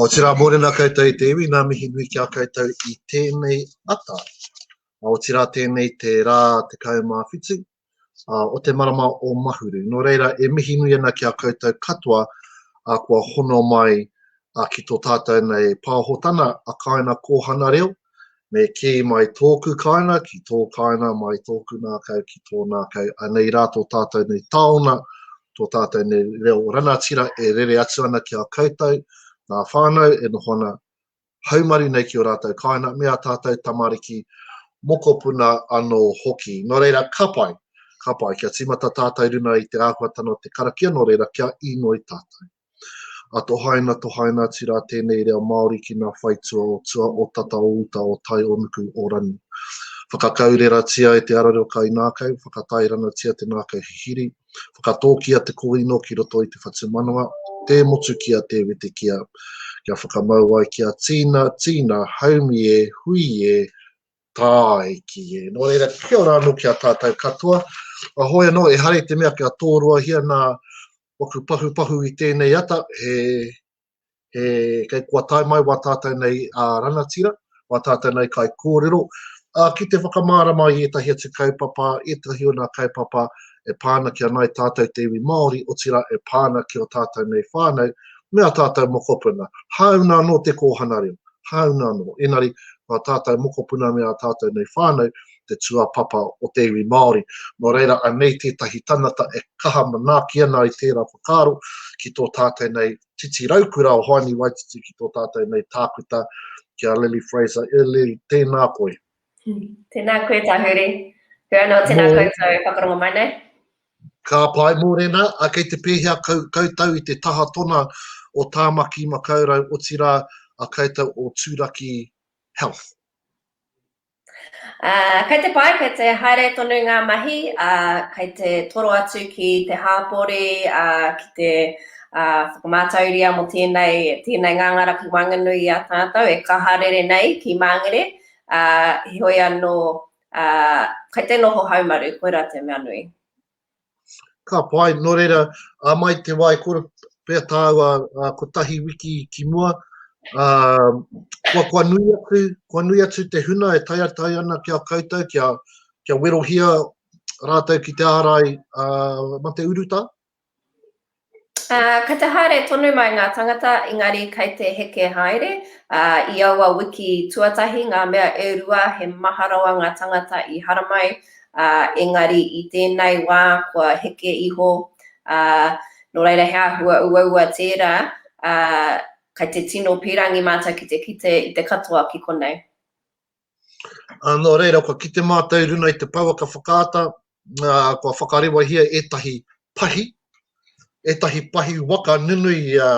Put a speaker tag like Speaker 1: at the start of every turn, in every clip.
Speaker 1: Otirā, mōrena koutou i te iwi, nā mihi nui ki a koutou i tēnei ata. Otirā tēnei te rā 17 o te marama o Mahuru. Nō reira, e mihi nui ana ki a koutou katoa kua hono mai ki tō tātou nei pāhotana a Kāinga Kōhanga Reo, me kī mai tōku kāinga ki tō kāinga, mai tōku nākau ki tō nākau. Anei rā tō tātou nei taona, tō tātou nei reo ranatira e rere atu ana ki a koutou, ngā whānau e noho ana haumaru nei ki ō rātou kāinga, me ā tātou tamariki mokopuna anō hoki. Nō reira, ka pai, ka pai, kia tīmata tātou runa i te āhuatanga o te karakia, nō reira, kia īnoi tātou. A tohaina, tohaina atu rā tēnei reo Māori ki ngā whaitua o tua, o tata, o uta, o tai, o nuku, o rangi. Whakakaureratia e te arareo kainākau, whakatairanatia te ngākau hihiri, whakatōkia te kōino ki roto i te whatumanawa, tē motukia, tē wetekia, kia whakamau ai kia tīna, tīna, haumi e, hui e, tāiki e. Nō reira, kia ora anō ki a tātou katoa. A hoi anō, ehara i te mea kia tōroahia nā waku pahupahu i tēnei ata, he, he, kei kua tae mai wā tātou nei a ranatira, wā tātou nei kai kōrero, a, ki te whakamārama i ētahi atu kaupapa, ētahi o nā kaupapa e pā ana ki a nāi tātou te iwi Māori, otirā e pā ana ki o tātou nei whānau, me a tātou mokopuna. Hāuna anō te kōhanga reo, hāuna anō. Engari, ko ā tātou mokopuna me ā tātou nei whānau, te tuapapa o te iwi Māori. Nō reira, anei tētahi tangata e kaha manaaki ana i tērā whakaaro ki tō tātou nei titi raukura o Hoani Waititi, ki tō tātou nei tākuta, ki a Lily Fraser. E Lily, tēnā koe.
Speaker 2: Tēnā koe, Tahuri. Koe anō, tēnā koutou e whakarongo mai nei.
Speaker 1: Ka pai, mōrena, a kei te pēhea koutou i te taha tona o Tāmaki Makaurau, otirā a koutou o Tūraki Health?
Speaker 2: Uh, kei te pai, kei te haere tonu ngā mahi, uh, kei te toro atu ki te hāpori, uh, ki te uh, whakamātauria mō tēnei, tēnei ngāngara ki waenganui i a tātou, e kaha rere nei ki Māngere, uh, heoi anō, uh, kei te noho haumaru, koirā te mea nui.
Speaker 1: Ka pai, nō reira, ā, mai te wā i kore pea tāua ā, kotahi wiki ki mua, ā, kua, kua nui atu, kua nui atu te huna e tae tae ana ki a koutou, kia, kia werohia rātou ki te ārai ā, mate urutā?
Speaker 2: Uh, kei te haere tonu mai ngā tangata, engari kei te heke haere. Uh, I aua wiki tuatahi, ngā mea e rua, he maha rawa ngā tangata i haramai, uh, engari i tēnei wā kua heke iho. Uh, nō reira he āhua uaua tērā, uh, kei te tino pīrangi mātou ki te kite i te katoa ki konei.
Speaker 1: Ā, nō reira, kua kite mātou i runa i te pouaka whakaata, ā, kua whakarewahia ētahi pahi, ētahi pahi waka nunui ā,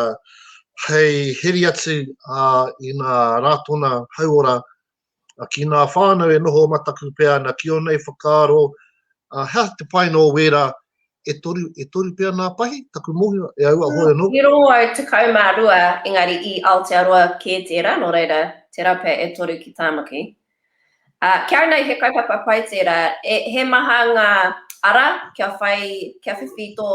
Speaker 1: hei heri atu ā, i ngā rātona hauora ā, ki ngā whānau e noho mataku pea ana ki ō nei whakaaro, ā, he aha te painga o wērā e toru, e toru pea nā pahi, taku mōhio, e aua hoi anō.
Speaker 2: I rongo au 12, engari i Aotearoa kē tērā, nō reira, tērā pea e toru ki Tāmaki. Uh, kia au nei he kaupapa pai tērā, e, he maha ngā ara kia whai, kia whiwhi tō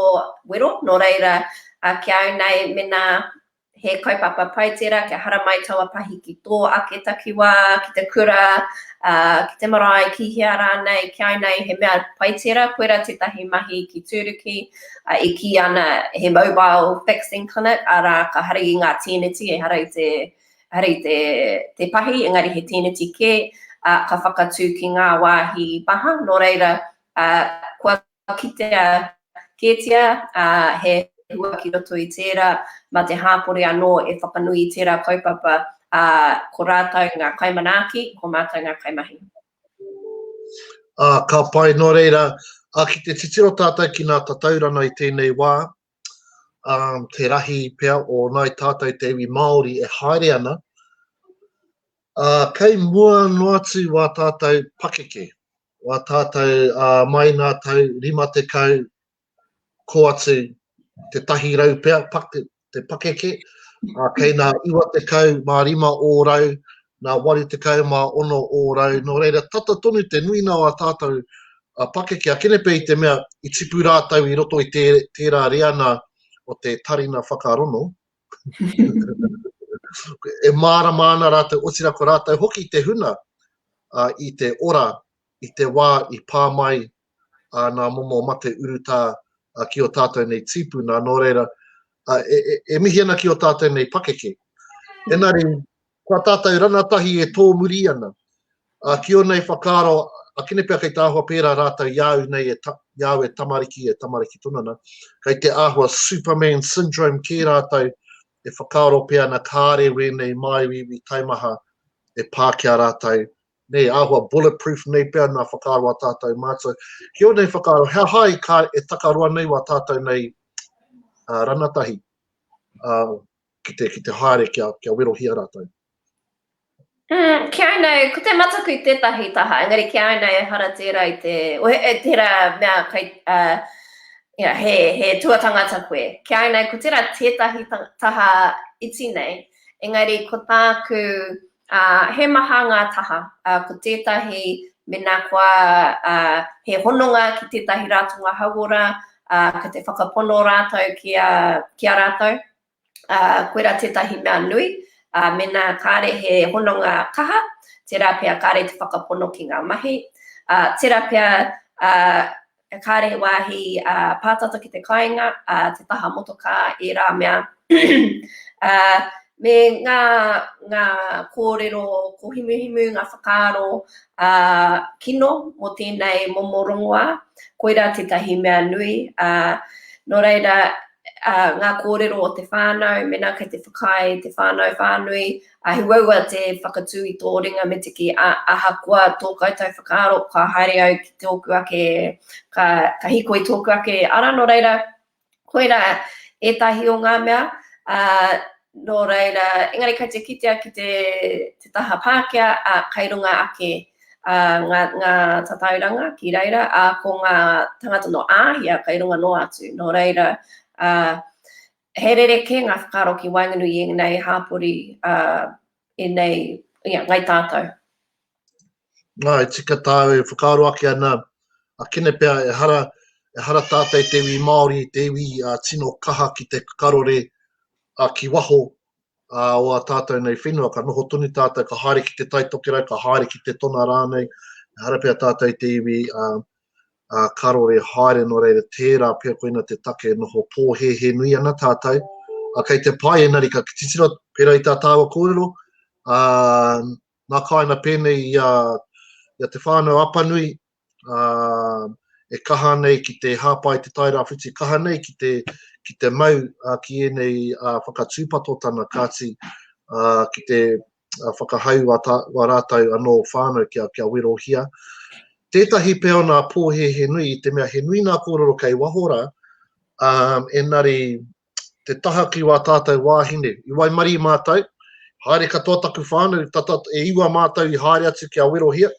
Speaker 2: wero, nō reira, uh, kia au nei mena he kaupapa pai tērā kia haramai taua pahi ki tō ake takiwā, ki te kura, uh, ki te marae, ki hea rānei, ki au nei, he mea pai tērā, koirā tētahi mahi ki Tūruki, uh, e kī ana he mobile vaccine clinic, arā, ka hari i ngā tēneti, ehara i te, ehara i te, te pahi, engari he tēneti kē, uh, ka whakatū ki ngā wāhi maha, nō reira, uh, kua kitea kētia, ā, he hua ki roto i tērā, mā te hāpori anō e whakanui i tērā kaupapa, ā, ko rātou ngā kaimanaaki, ko mātou ngā kaimahi.
Speaker 1: Ā, ka pai, nō reira, ā, ki te titiro tātou ki ngā tatauranga i tēnei wā, ā, te rahi pea o ngāi tātou te iwi Māori e haere ana, ā, kei mua noa atu wā tātou pakeke, wā tātou ā, mai ngā tau 50 ko atu te 100 pea pak, te, te pakeke, ā, kei nā 95 ōrau, nā 86 ōrau, nō reira tata tonu te nuinga o ā tātou a pakeke, a Kenepe i te mea i tipu rātou i roto i tē, tērā reanga o te tarina whakarono. E mārama ana rātou, otirā ko rātou hoki te huna uh, i te ora, i te wā i pā mai uh, nā momo mate urutā uh, ki o tātou nei tīpuna, nō reira, uh, e, e, e mihi ana ki o tātou nei pakeke. Engari, kua tātou ranatahi e tōmuri ana, uh, ki o nei whakaaro, akene pea kei te āhua pērā rātou i au nei e, ta, i au e tamariki, e tamariki tonu ana, kei te āhua Superman syndrome kē rātou e whakaaro pea ana kāre wēnei māuiui taimaha e pā ki a rātou, nei, āhua bulletproof nei pea nā whakaaro a tātou mātua. Ki ō nei whakaaro, he aha i ka, e takaroa nei wā tātou nei uh, ranatahi uh, ki, te, ki te haere kia, kia werohia rātou?
Speaker 2: Mm, ki au nei, ko te mataku tētahi taha, engari ki au nei ehara tērā i te, o, he, tērā mea kai, uh, you know, he, he tuatangata koe. Ki au nei, ko tērā tētahi taha iti nei, engari ko tāku, uh, he maha ngā taha, uh, ko tētahi mena kua uh, he hononga ki tētahi ratonga hauora, uh, ka te whakapono rātou ki a, ki a rātou. ā, koirā tētahi mea nui, ā, mēnā kāre he hononga kaha, tērā pea kāre te whakapono ki ngā mahi, ā, tērā pea, ā, kāre he wāhi, ā, pātata ki te kāinga, ā, te taha motokā, ērā mea, ā, me ngā, ngā kōrero kōhimuhimu, ngā whakaaro, ā, kino mō tēnei momo rongoā, koirā tētahi mea nui, ā, nō reira, ngā kōrero o te whānau, mēnā kei te whakaae te whānau whānui, ā, he uaua te whakatū i tō ringa me te kī, ā, ahakoa tō koutou whakaaro, ka haere au ki tōku ake, ka, ka hīkoi tōku ake ara, nō reira, koirā ētahi o ngā mea, ā, nō reira, engari kei te kitea ki te, te taha Pākehā, ā, kei runga ake ā, ngā, ngā tatauranga ki reira, ā, ko ngā tangata nō Āhia kei runga noa atu. Nō reira, ā, he rerekē ngā whakaaro ki waenganui i ēnei hāpori, ā, ēnei, ia, ngai tātou.
Speaker 1: Nā, e tika tāu e whakaaro ake ana, a kene pea ehara, ehara tātou te iwi Māori, te iwi uh, tino kaha ki te karore uh, ki waho ā, o ā tātou nei whenua, ka noho tonu tātou, ka haere ki te Tai Tokerau, ka haere ki te Tona rānei, ehara pea tātou te iwi ā, ā, karore haere, nō reira tērā pea koina te take noho pōhēhē nui ana tātou, ā, kei te pai engari ka titiro pērā i tā tāua kōrero, ā, nā kāinga pēnei i a, i a Te Whānau Apanui, ā, e kaha nei ki te hāpai te Tairāwhiti, kaha nei ki te, ki te mau ā, ki ēnei ā, whakatūpatotana kāti ā, ki te whakahau wā, tā, wā rātou anō whānau kia, kia werohia. Tētahi pea o nā pōhēhē nui i te mea he nui nā kōrero kei waho rā, ā, engari te taha ki wā tātou wāhine. I waimarie mātou, haere katoa taku whānau, tata e iwa mātou i haere atu kia werohia,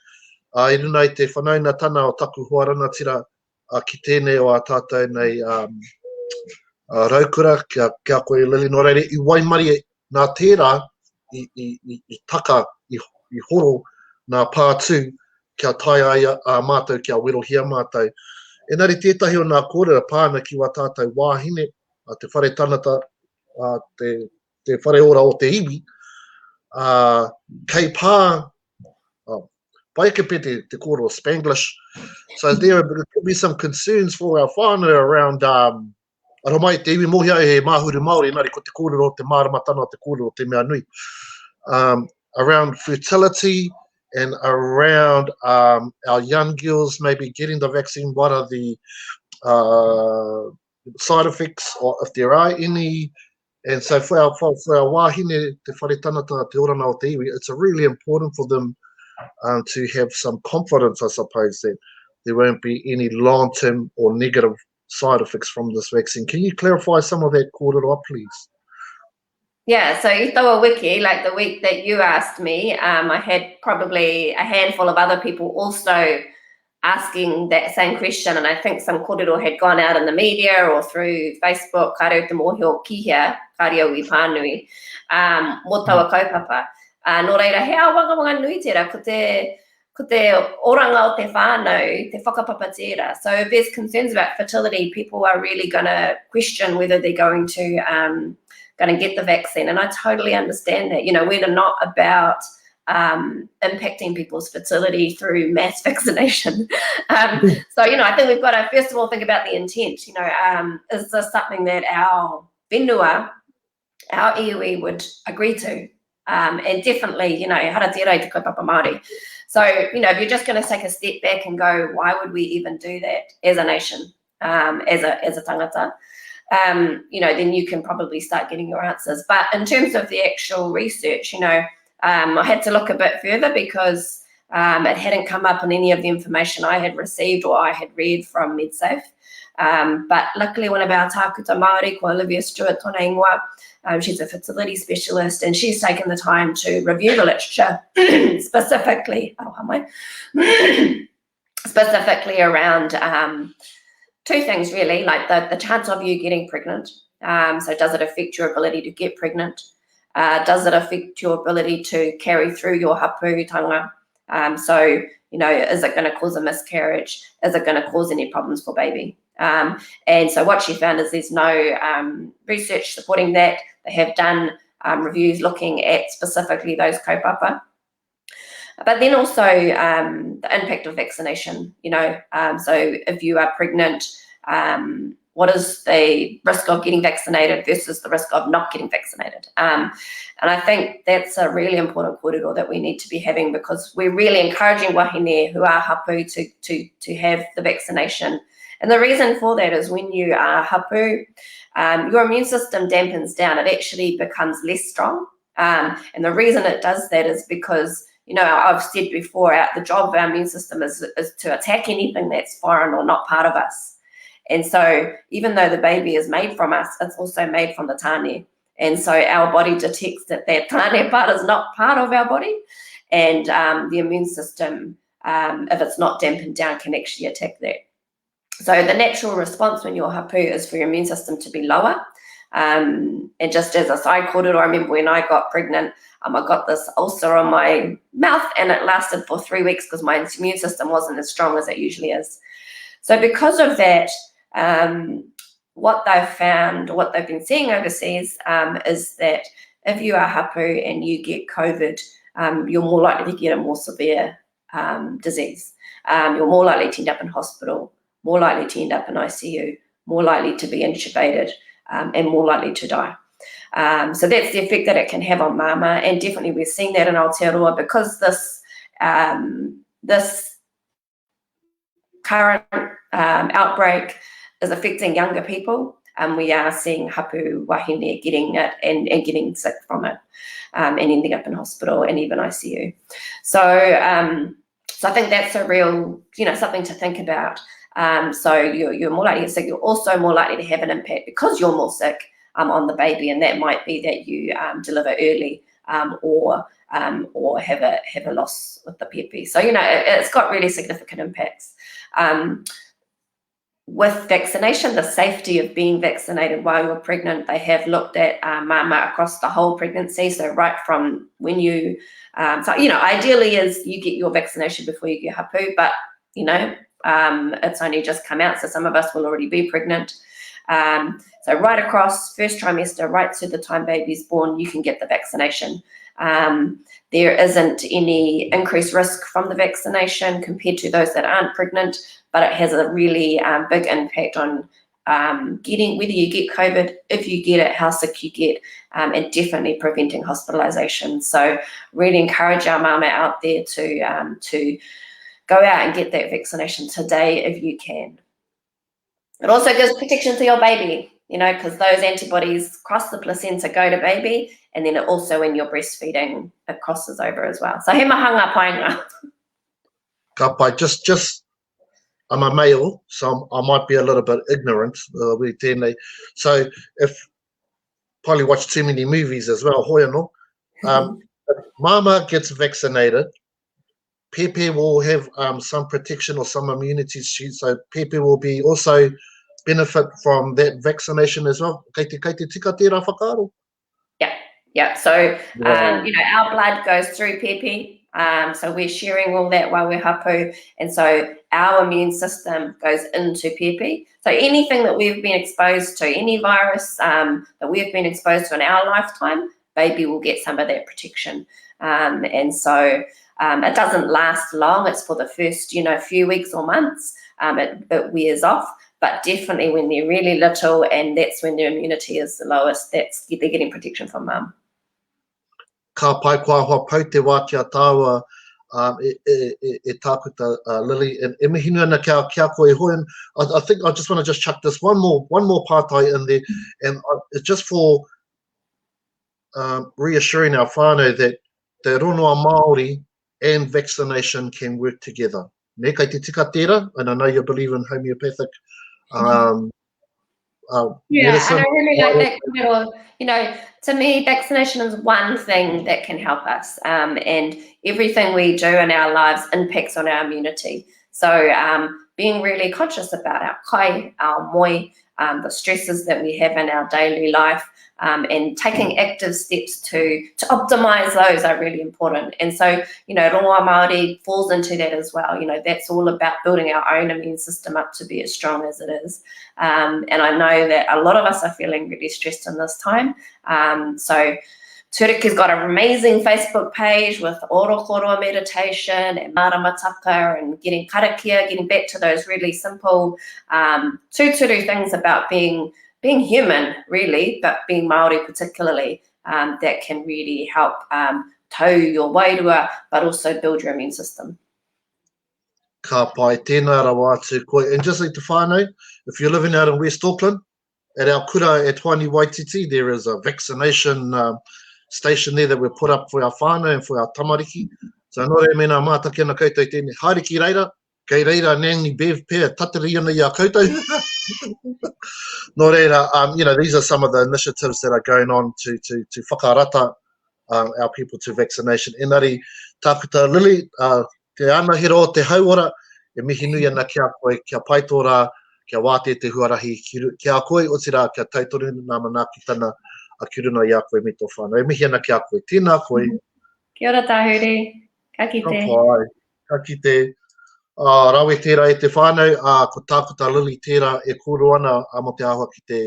Speaker 1: ā, i runa i te whanaungatana o taku hoa ranatira ā, ki tēnei o ā tātou nei um, ā, raukura, kia, kia koe Lily, nō reira, i waimarie nā tērā i, i, i, i taka, i, i horo nā pātū kia tae ai a mātou, kia werohia mātou. Engari tētahi o nā kōrero pā ana ki wā tātou wāhine, a te whare tanata, a te, te whare ora o te iwi, a, kei pā, oh, pai ake pea te, te kōrero Spanglish, so there could be some concerns for our whānau around um, Aro mai te iwi mōhia he māhuru Māori, engari ko te kōrero, te māramatanga o te kōrero te mea nui. Um, around fertility and around um, our young girls maybe getting the vaccine, what are the uh, side effects or if there are any. And so for our, for, for our wāhine, te whare tangata, te orana o te iwi, it's really important for them um, to have some confidence, I suppose, that there won't be any long-term or negative side effects from this vaccine. Can you clarify some of that kōrero, please?
Speaker 2: Yeah, so i taua wiki, like the week that you asked me, um, I had probably a handful of other people also asking that same question, and I think some kōrero had gone out in the media or through Facebook, kāre au te mōhio ki hea, kāre au i pānui, um, mō taua kaupapa. Uh, nō reira, he āwangawanga nui tērā, ko te, ko te oranga o te whānau, te whakapapa tērā. So if there's concerns about fertility, people are really going to question whether they're going to um, going to get the vaccine. And I totally understand that. You know, we're not about um, impacting people's fertility through mass vaccination. Um, so, you know, I think we've got to first of all think about the intent. You know, um, is this something that our whenua, our iwi would agree to? Um, and definitely, you know, hara tērā i te kaupapa Māori. So, you know, if you're just going to take a step back and go, why would we even do that as a nation, um, as a as a tangata? Um, you know, then you can probably start getting your answers. But in terms of the actual research, you know, um, I had to look a bit further because um, it hadn't come up in any of the information I had received or I had read from MedSafe. Um, but luckily, one of our tākuta Māori, ko Olivia Stewart tōna ingoa, um, she's a fertility specialist and she's taken the time to review the literature specifically, aroha mai, specifically around um, two things really, like the, the chance of you getting pregnant. Um, so does it affect your ability to get pregnant? Uh, does it affect your ability to carry through your hapu tanga? Um, so, you know, is it going to cause a miscarriage? Is it going to cause any problems for baby? Um, and so what she found is there's no um, research supporting that. They have done um, reviews looking at specifically those kaupapa. But then also um, the impact of vaccination, you know, um, so if you are pregnant, um, what is the risk of getting vaccinated versus the risk of not getting vaccinated? Um, and I think that's a really important kōrero that we need to be having because we're really encouraging wahine who are hapu to, to, to have the vaccination. And the reason for that is when you are hapu, um, your immune system dampens down. It actually becomes less strong. Um, and the reason it does that is because, you know, I've said before, our, the job of our immune system is, is to attack anything that's foreign or not part of us. And so even though the baby is made from us, it's also made from the tāne. And so our body detects that that tāne part is not part of our body. And um, the immune system, um, if it's not dampened down, can actually attack that. So the natural response when you're hapu is for your immune system to be lower. Um, and just as a side kōrero, I remember when I got pregnant, um, I got this ulcer on my mouth and it lasted for three weeks because my immune system wasn't as strong as it usually is. So because of that, um, what they've found, what they've been seeing overseas, um, is that if you are hapu and you get COVID, um, you're more likely to get a more severe um, disease. Um, you're more likely to end up in hospital, more likely to end up in ICU, more likely to be intubated, um, and more likely to die. Um, so that's the effect that it can have on mama, and definitely we're seeing that in Aotearoa because this um, this current um, outbreak is affecting younger people. And um, we are seeing hapu wahine getting it and, and getting sick from it um, and ending up in hospital and even ICU. So, um, so I think that's a real, you know, something to think about. Um, so you're, you're more likely to get sick. You're also more likely to have an impact because you're more sick um, on the baby, and that might be that you um, deliver early um, or um, or have a have a loss with the pepe. So you know it, has got really significant impacts. Um, with vaccination, the safety of being vaccinated while you're pregnant, they have looked at uh, mama across the whole pregnancy. So right from when you, um, so you know, ideally is you get your vaccination before you get hapu, but you know, um, it's only just come out, so some of us will already be pregnant. Um, so right across first trimester, right to the time baby's born, you can get the vaccination. Um, there isn't any increased risk from the vaccination compared to those that aren't pregnant, but it has a really um, big impact on um, getting whether you get COVID, if you get it, how sick you get, um, and definitely preventing hospitalisation. So really encourage our mama out there to um, to go out and get that vaccination today if you can. It also gives protection to your baby, you know, because those antibodies cross the placenta, go to baby, and then it also when you're breastfeeding, it crosses over as well. So he mahanga painga.
Speaker 1: Ka pai, just, just, I'm a male, so I'm, I might be a little bit ignorant uh, with tēnei. So if, probably watch too many movies as well, hoi anō. Um, mama gets vaccinated, Pepe will have um, some protection or some immunity. So Pepe will be also benefit from that vaccination as well. Kei te, kei te tika tērā whakaaro.
Speaker 2: Yeah, yeah. So, um, you know, our blood goes through Pepe. Um, so we're sharing all that while we're hapu. And so our immune system goes into pēpi. So anything that we've been exposed to, any virus um, that we've been exposed to in our lifetime, baby will get some of that protection. Um, and so um, it doesn't last long. It's for the first, you know, few weeks or months. Um, it, it wears off. But definitely when they're really little and that's when their immunity is the lowest, that's they're getting protection from mum.
Speaker 1: Ka pai kua hoa pau te wā ki a tāua um, e, e, e, e tākuta uh, Lily, and e mihi ana kia, kia koe hoi. And I, I think I just want to just chuck this one more, one more pātai in there, and I, it's just for um, reassuring our whānau that te rongoa Māori and vaccination can work together. Ne, kei te tika tērā, and I know you believe in homeopathic um,
Speaker 2: uh, yeah, medicine. and I really like that little, you know, to me, vaccination is one thing that can help us, um, and everything we do in our lives impacts on our immunity. So um, being really conscious about our kai, our moi, um, the stresses that we have in our daily life, um, and taking active steps to, to optimize those are really important. And so, you know, rongoa Māori falls into that as well. You know, that's all about building our own immune system up to be as strong as it is. Um, and I know that a lot of us are feeling really stressed in this time. Um, so Turuki's got an amazing Facebook page with orokoro meditation and maramataka and getting karakia, getting back to those really simple um, tūturu things about being being human, really, but being Māori particularly, um, that can really help um, tau your wairua, but also build your immune system.
Speaker 1: Ka pai, tēnā rawa atu koe. And just like te whānau, if you're living out in West Auckland, at our kura at Hoani Waititi, there is a vaccination um, station there that we put up for our whānau and for our tamariki. So nō reira mēnā mātaki ana koutou tēnei, haere ki reira, kei reira Nanny Bev pea, tatari ana i a koutou. nō reira, um, you know, these are some of the initiatives that are going on to, to, to whakarata um, our people to vaccination. Engari, Tākuta Lily, uh, te anahera o te hauora, e mihi nui ana ki a koe, kia pai tō rā, kia wātea te huarahi ki, ki a koe, otirā, kia tau tonu ngā manaakitanga a ki runga i a koe me tō whānau. E mihi ana ki a koe. Tēnā koe.
Speaker 2: Kia ora Tāhuri. Ka kite.
Speaker 1: Ka pai. Ka kite. Uh, rawe tērā e te whānau, uh, ko Tākuta Lily tērā e kōrero ana uh, mō te āhua ki te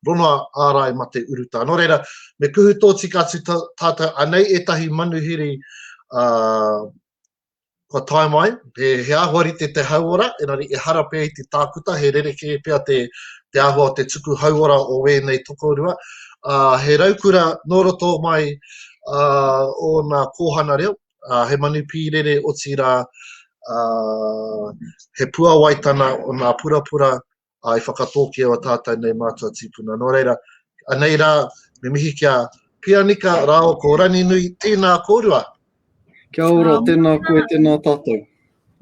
Speaker 1: rongoa ārai mate urutā. Nō reira, me kuhu tōtika atu tātou, anei ētahi manuhiri uh, kua tae mai, he, he āhua rite te hauora, engari ehara pea i te tākuta, he rerekē pea te, te āhua o te tuku hauora o wēnei tokorua. Uh, he raukura nō roto mai uh, o nā kōhana reo, uh, he manu pīrere, otirā, uh, he puawaitana o nā purapura uh, i whakatōkia o tātou nei mātua tīpuna. Nō reira, anei rā, me mihi ki a Pianika rāua ko Ranginui, tēnā kōrua.
Speaker 3: Kia ora, tēnā koe, tēnā tātou.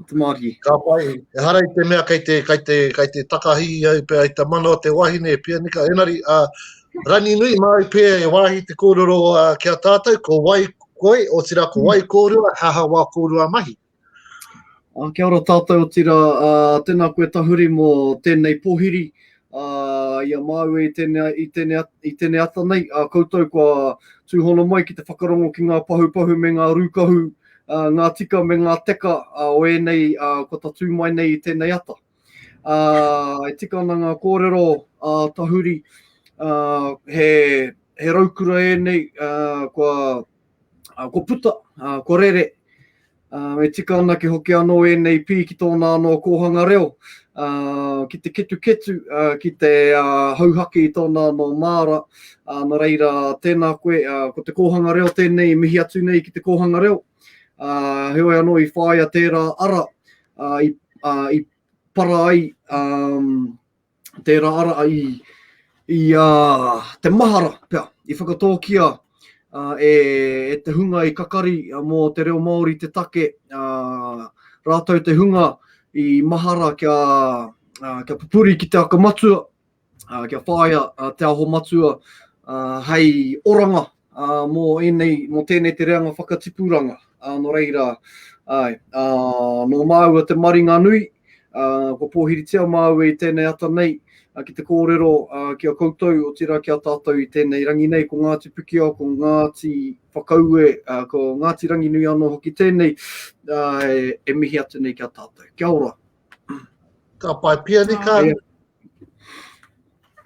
Speaker 3: Te Māori.
Speaker 1: Ka pai, ehara i te mea kei te, kei te, kei te takahi au pea i te mana o te wahine, Pianika, engari, uh, Ranginui, māu pea e wāhi te kōrero uh, ki a tātou, ko wai koe, otirā ko wai kōrua, he aha wā kōrua mahi?
Speaker 3: Uh, kia ora tātou, otirā, uh, tēnā koe Tahuri mō tēnei pōhiri, uh, i a māua i tēnei, i tēnei, i tēnei ata nei, uh, koutou kua tūhono mai ki te whakarongo ki ngā pahupahu me ngā rūkahu, uh, ngā tika me ngā teka uh, o ēnei uh, kua tatū mai nei i tēnei ata. Uh, e tika ana ngā kōrero a uh, Tahuri, uh, he, he raukura ēnei uh, kua, uh, kua puta, uh, kua rere, uh, e tika ana ki hoki anō ēnei pī ki tōna anō kōhanga reo, uh, ki te ketuketu, uh, ki te uh, hauhake i tōna anō māra, uh, nā reira tēnā koe, uh, ko te kōhanga reo tēnei, mihi atu nei ki te kōhanga reo, uh, heoi anō i whāia tērā ara, uh, i, uh, i para ai um, tērā ara i, i uh, te mahara pea, i whakatōkia uh, e, e te hunga i kakari mō te reo Māori te take, uh, rātou te hunga i mahara kia, uh, kia pupuri ki te aka matua, uh, kia whāia uh, te aho matua uh, hei oranga uh, mō, ēnei, mō tēnei te reanga whakatipuranga. Uh, nō reira, ai, uh, nō māua te maringa nui, Kua pōhiritia māua i tēnei ata nei ki te kōrero ki a koutou, otirā ki a tātou i tēnei rangi nei, ko Ngāti Pikiao, ko Ngāti Whakaue, ko Ngāti Ranginui anō hoki tēnei e mihi atu nei ki a tātou. Kia ora.
Speaker 1: Ka pai, Pianika.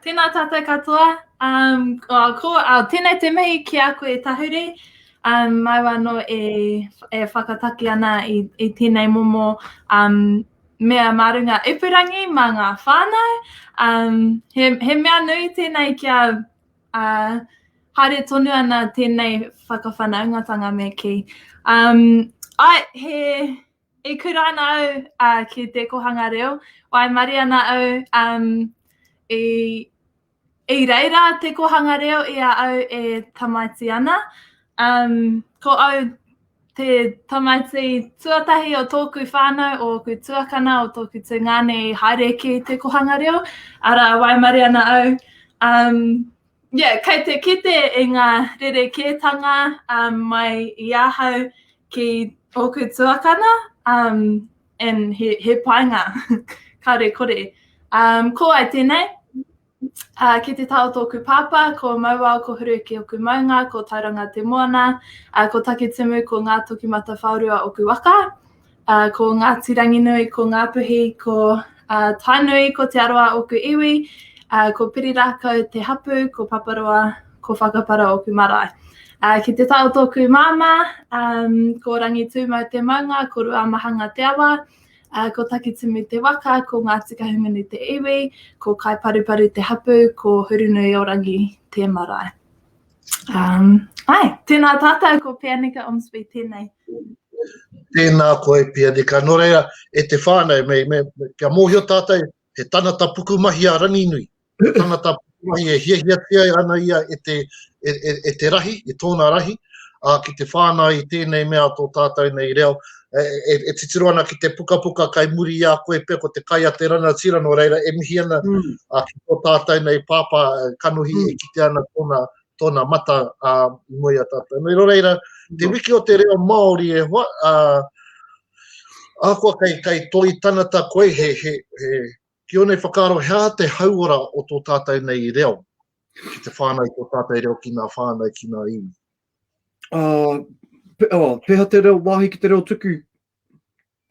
Speaker 4: Tēnā tātou katoa. Um, oh, ko, oh, tēnei te mihi ki a koe Tahuri. Um, mau anō e, e whakataki ana i, i tēnei momo um, mea mā runga ipurangi mā ngā whānau. Um, he, he mea nui tēnei kia uh, haere tonu ana tēnei whakawhanaungatanga me kī. Um, ai, he, I kura ana au uh, ki te kohanga reo, waimarie ana au um, i, i reira te kohanga reo i a au e tamaiti ana. Um, ko au te tamaiti tuatahi o tōku whānau, o ōku tuakana, o tōku tungāne i haere ki te kohanga reo, arā, waimarie ana au. Um, yeah, kei te kite i ngā rerekētanga um, mai i ahau ki ōku tuakana, um, and he, he painga, kāore kore. Um, ko ai tēnei, uh, ki te taha o tōku pāpā, ko Mauao, ko Huruki oku maunga, ko Tauranga te moana, uh, ko Takitimu, ko Ngātokimatawhaorua oku waka. Uh, ko Ngāti Ranginui, ko Ngāpuhi, ko uh, Tainui, ko Te Arawa oku iwi, uh, ko Pirirākau te hapu, ko Paparoa, ko Whakapara oku marae. Uh, ki te taha o tōku māmā, um, ko Rangitūmau te maunga, ko Ruamahanga te awa, uh, ko Takitimu te waka, ko Ngāti Kahungunu te iwi, ko Kaiparuparu te hapu, ko Hurunui-o-Rangi te marae. Um, ai, tēnā tātou ko Pianika Ormsby tēnei.
Speaker 1: Tēnā koe Pianika. Nō reira, e te whānau, me, me, kia mōhio tātou, he tangata pukumahi a Ranginui. He tangata pukumahi e hiahiatia ana ia e te, e, e, e te rahi, e tōna rahi, ā, ki te whānau i tēnei mea tō tātou nei reo. E, e, e titiro ana ki te pukapuka kai muri i a koe pea ko te kai a te rangatira, nō reira e mihi ana mm. a, ki tō tātou nei pāpā kanohi mm. e kite ana tōna, tōna mata a, i mua i a tātou. Nō reira, te mm. wiki o te reo Māori e hoa, a, ahakoa kei, kei toi tangata koe, he, he, he, ki ō nei whakaaro, he aha te hauora o tō tātou nei reo ki te whānau tō tātou reo ki ngā whānau, ki ngā iwi?
Speaker 3: Uh, pe, oh, pēhea te reo wāhi ki te reo tuku?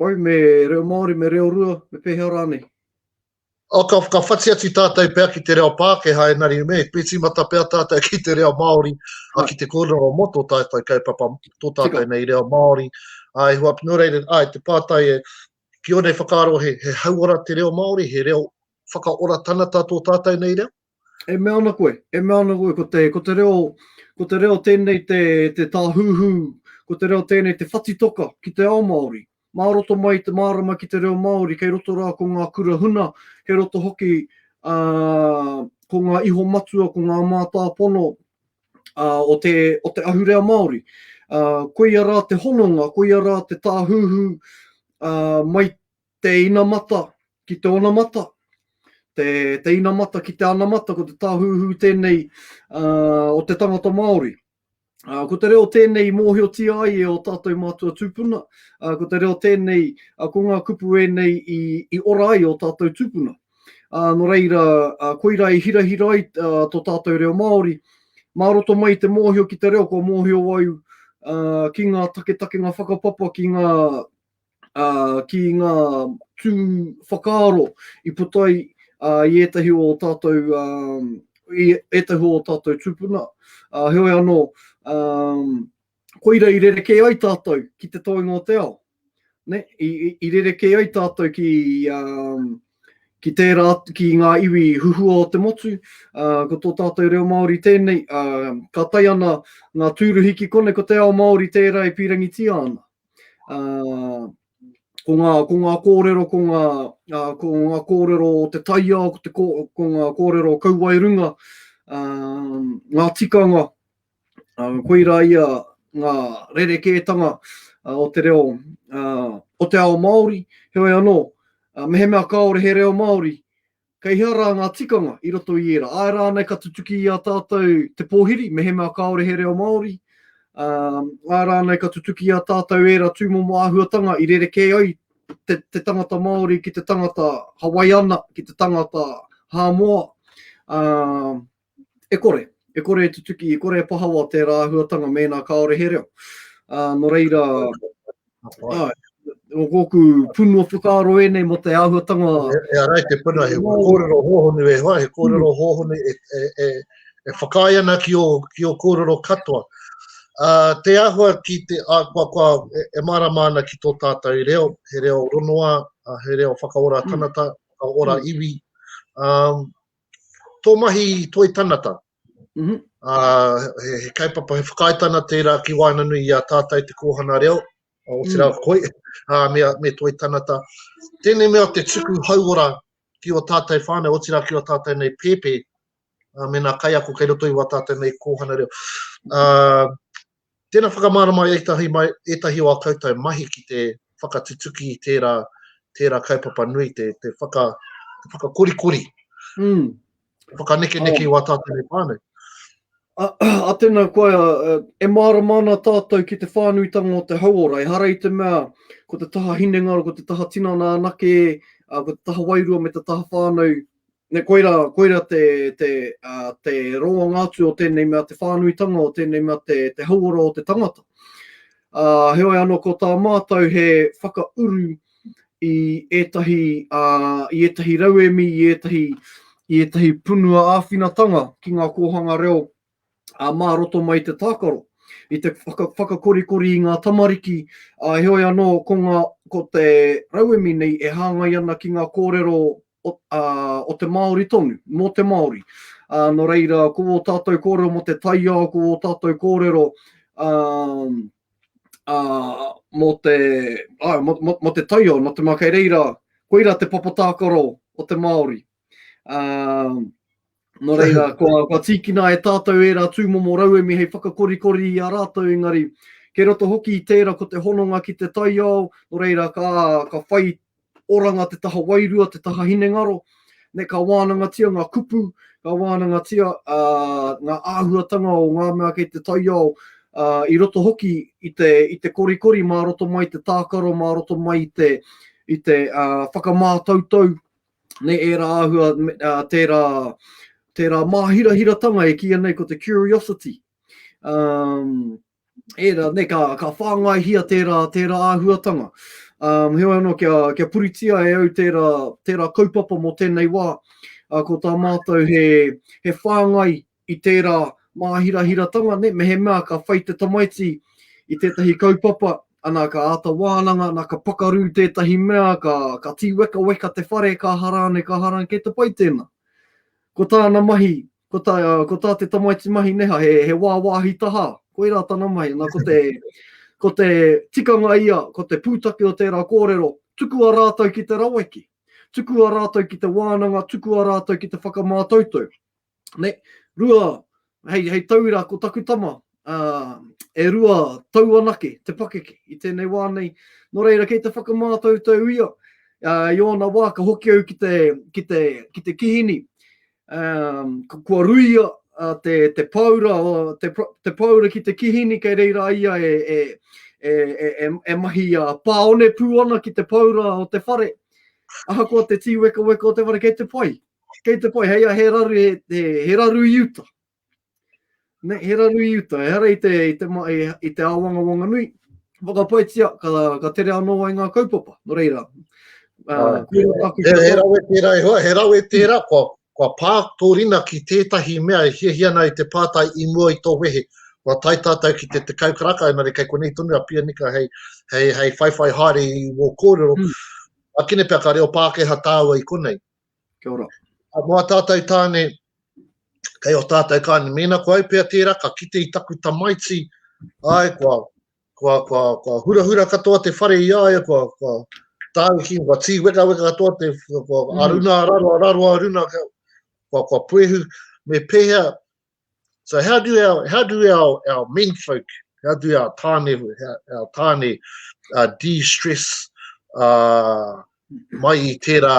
Speaker 3: Oi, me reo Māori, me reo rua, me pēhea rānei?
Speaker 1: Oh, ka, ka whati atu tātou pea ki te reo Pākehā, engari me, me tīmata pea tātou ki te reo Māori, a ki te kōrero mō tō tātou kaupapa, tō tātou nei reo Māori. Ai, hua, nō reira, ai, te pātai e, ki ō nei whakaaro he, he hauora te reo Māori, he reo whakaora tangata tō tātou nei reo?
Speaker 3: E mea ana koe, e mea ana koe, ko te, ko te reo, ko te reo tēnei te, te tāhuhu, ko te reo tēnei te whatitoka ki te ao Māori. Mā roto mai i te mārama ki te reo Māori, kei roto rā ko ngā kura huna, kei roto hoki ā, ko ngā iho matua, ko ngā mātāpono ā, o te, o te ahurea Māori. Ā, koia rā te hononga, koia rā te tāhuhu ā, mai te inamata ki te onamata, te, te inamata ki te anamata, ko te tāhuhu tēnei uh, o te tangata Māori. Uh, ko te reo tēnei i mōhiotia ai e o tātou mātua tūpuna, uh, ko te reo tēnei, uh, ko ngā kupu ēnei i, i ora ai o tātou tūpuna. Uh, nō reira, uh, koira i hirahira ai uh, tō tātou reo Māori, mā roto mai i te mōhio ki te reo, kua mōhio au uh, ki ngā taketakenga whakapapa, ki ngā ā, ki ngā tū whakaaro i puta ai ā, i ētahi o ō tātou, ā, i ētahi o ō tātou tūpuna. Ā, heoi anō, ā, koira i rerekē ai tātou ki te toenga o te ao. Ne? I, i, i rerekē ai tātou ki, ā, ki tērā, ki ngā iwi huhua o te motu, ā, ko tō tātou reo Māori tēnei, ā, ka tae ana ngā tūruhi ki konei, ko te ao Māori tērā e pīrangitia ana. Uh, ko ngā, ko ngā kōrero, ko ngā, uh, ko ngā kōrero o te taiao, ko, te, ko, ko ngā kōrero o kauae runga, uh, ngā tikanga, uh, koirā ia ngā rerekētanga uh, o te reo, uh, o te ao Māori. Heoi anō, uh, mehemea kāore he reo Māori, Kei hea rā ngā tikanga i roto i ērā? Āe rānei ka tutuki i a tātou te pōhiri, mehemea kāore he reo Māori? Āe rānei ka tutuki i a tātou ērā tūmomo āhuatanga i rerekē ai te, te tangata Māori ki te tangata Hawaiana, ki te tangata Hāmoa, ā, e kore, e kore e tutuki, e kore e pahawa tērā āhuatanga mēnā kāore he reo. Ā, nō reira, āe, o kōku punua whakaaro ēnei mō te āhuatanga.
Speaker 1: E, e arai te puna, he kōrero hōhonu e hoa, he kōrero mm. hōhonu e, e, e, e whakaae ana ki o, ki o kōrero katoa. Uh, te āhua ki te, uh, kua, kua, e, e mārama ana ki tō tātou reo, he reo ronoa, uh, he reo whakaora mm. tangata, whakaora mm. iwi. Um, tō mahi toi tanata, mm -hmm. uh, he, he kaupapa, he whakaaetana tērā ki waenganui i a tātou te kōhanga reo, otirā mm. koe, uh, me, me toi tanata. Tēnei mea te tuku hauora ki o tātou whānau, otirā ki o tātou nei pēpē, uh, me nā kaiako kei roto i wā tātou nei kōhanga reo. Uh, tēnā whakamārama ētahi, mai, ētahi o a koutou mahi ki te whakatutuki i tērā, tērā kaupapa nui, te, te, whaka, te whakakorikori, mm. te whakanekeneke oh. i wā tātou nei whānau.
Speaker 3: A, a tēnā koe, e mārama ana tātou ki te whānuitanga o te hauora, ehara i te mea ko te taha hinengaro, ko te taha tinana anake, ko te taha wairua me te taha whānau Ne, koira, koira te, te, uh, te roanga atu o tēnei mea, te whānuitanga o tēnei mea, te, te hauora o te tangata. Uh, heoi anō ko tā mātou he whakauru i ētahi, uh, i ētahi rauemi, i ētahi, i ētahi punua āwhinatanga ki ngā kōhanga reo ā, mā roto mai i te tākaro, i te whaka, whakakorikori i ngā tamariki, ā, heoi anō, ko, ngā, ko te rauemi nei e hāngai ana ki ngā kōrero o, ā, o te Māori tonu, mō te Māori. Ā, nō reira, ko ō tātou kōrero mō te taiao, ko ō tātou kōrero, ā, ā, mō te, ā, mō, mō, mō te taiao, nō te mea kei reira, koirā te papa tākaro o te Māori. Ā, Nō reira, kua, kua tīkina e tātou ērā tūmomo rauemi hei whakakorikori i a rātou, engari, kei roto hoki i tērā ko te hononga ki te taiao, nō reira, ka, ka whai oranga te taha wairua, te taha hinengaro, ne, ka wānangatia ngā kupu, ka wānangatia uh, ngā āhuatanga o ngā mea kei te taiao, uh, i roto hoki i te, i te korikori mā roto mai te tākaro, mā roto mai i te, i te uh, whakamātautau me ērā āhua, tērā, tērā māhirahiratanga e kīia nei ko te curiosity. Um, ērā, ne, ka, ka whāngaihia tērā, tērā āhuatanga. Um, heoi anō, kia, kia puritia e au tērā, tērā kaupapa mō tēnei wā, uh, ko tā mātou he, he whāngai i tērā māhirahiratanga, ne, mehemea ka whai te tamaiti i tētahi kaupapa, ana ka āta wānanga, ana ka pakaru tētahi mea, ka, ka tīwekaweka te whare, ka aha rānei, ka aha rānei, kei te pai tēnā. Ko tāna mahi, ko tā, ko tā te tamaiti mahi neha, he, he wāwāhi tahā, koirā tana mahi, ana ko te, ko te tikanga ia, ko te pūtake o tērā kōrero, tukua rātou ki te raweke, tukua rātou ki te wānanga, tukua rātou ki te whakamātautau. Ne, rua, hei, hei tauira ko taku tama, uh, e rua tau anake te pakeke i tēnei wā nei. Nō reira, kei te whakamātautau ia, uh, i ōna wā ka hoki au ki te, ki te, ki te kihini. Um, kua ruia uh, te, te paura, te, te paura ki te kihini kei reira ia e, e, e, e, e, e mahi uh, pāone pū ana ki te paura o te whare. Ahakoa te tīwekaweka o te whare, kei te pai. Kei te pai, hei a he raru, he, he, he raru i uta. Ne, he raru i uta, ehara i te, i te, i, i te āwangawanga nui. Whakapaitia, ka, ka tere anō ai ngā kaupapa. Nō reira,
Speaker 1: uh, he, he rawe tērā e hoa, he rawe tērā, kua, kua pā tō rina ki tētahi mea e hiahia ana i te pātai i mua i tō wehe. Kua tae tātou ki te tekau karaka, engari kei konei tonu a Pianika hei, hei, hei whaiwhai haere i wō kōrero. Mm. Akene pea ka reo Pākehā tāua i konei.
Speaker 3: Kia ora.
Speaker 1: A mō a tātou tāne, kei o tātou kāne, mēnā ko au pea tērā, ka kite i taku tamaiti, ai, kua, kua, kua, kua hurahura katoa te whare i a ia, kua, kua tāuki, kua tīwekaweka katoa te, kua mm. aruna, raro, raro, aruna, kua, kua puehu, me pēhea, So how do our, how do our, our men folk, how do our tāne, our tāne uh, de-stress uh, mai i tērā,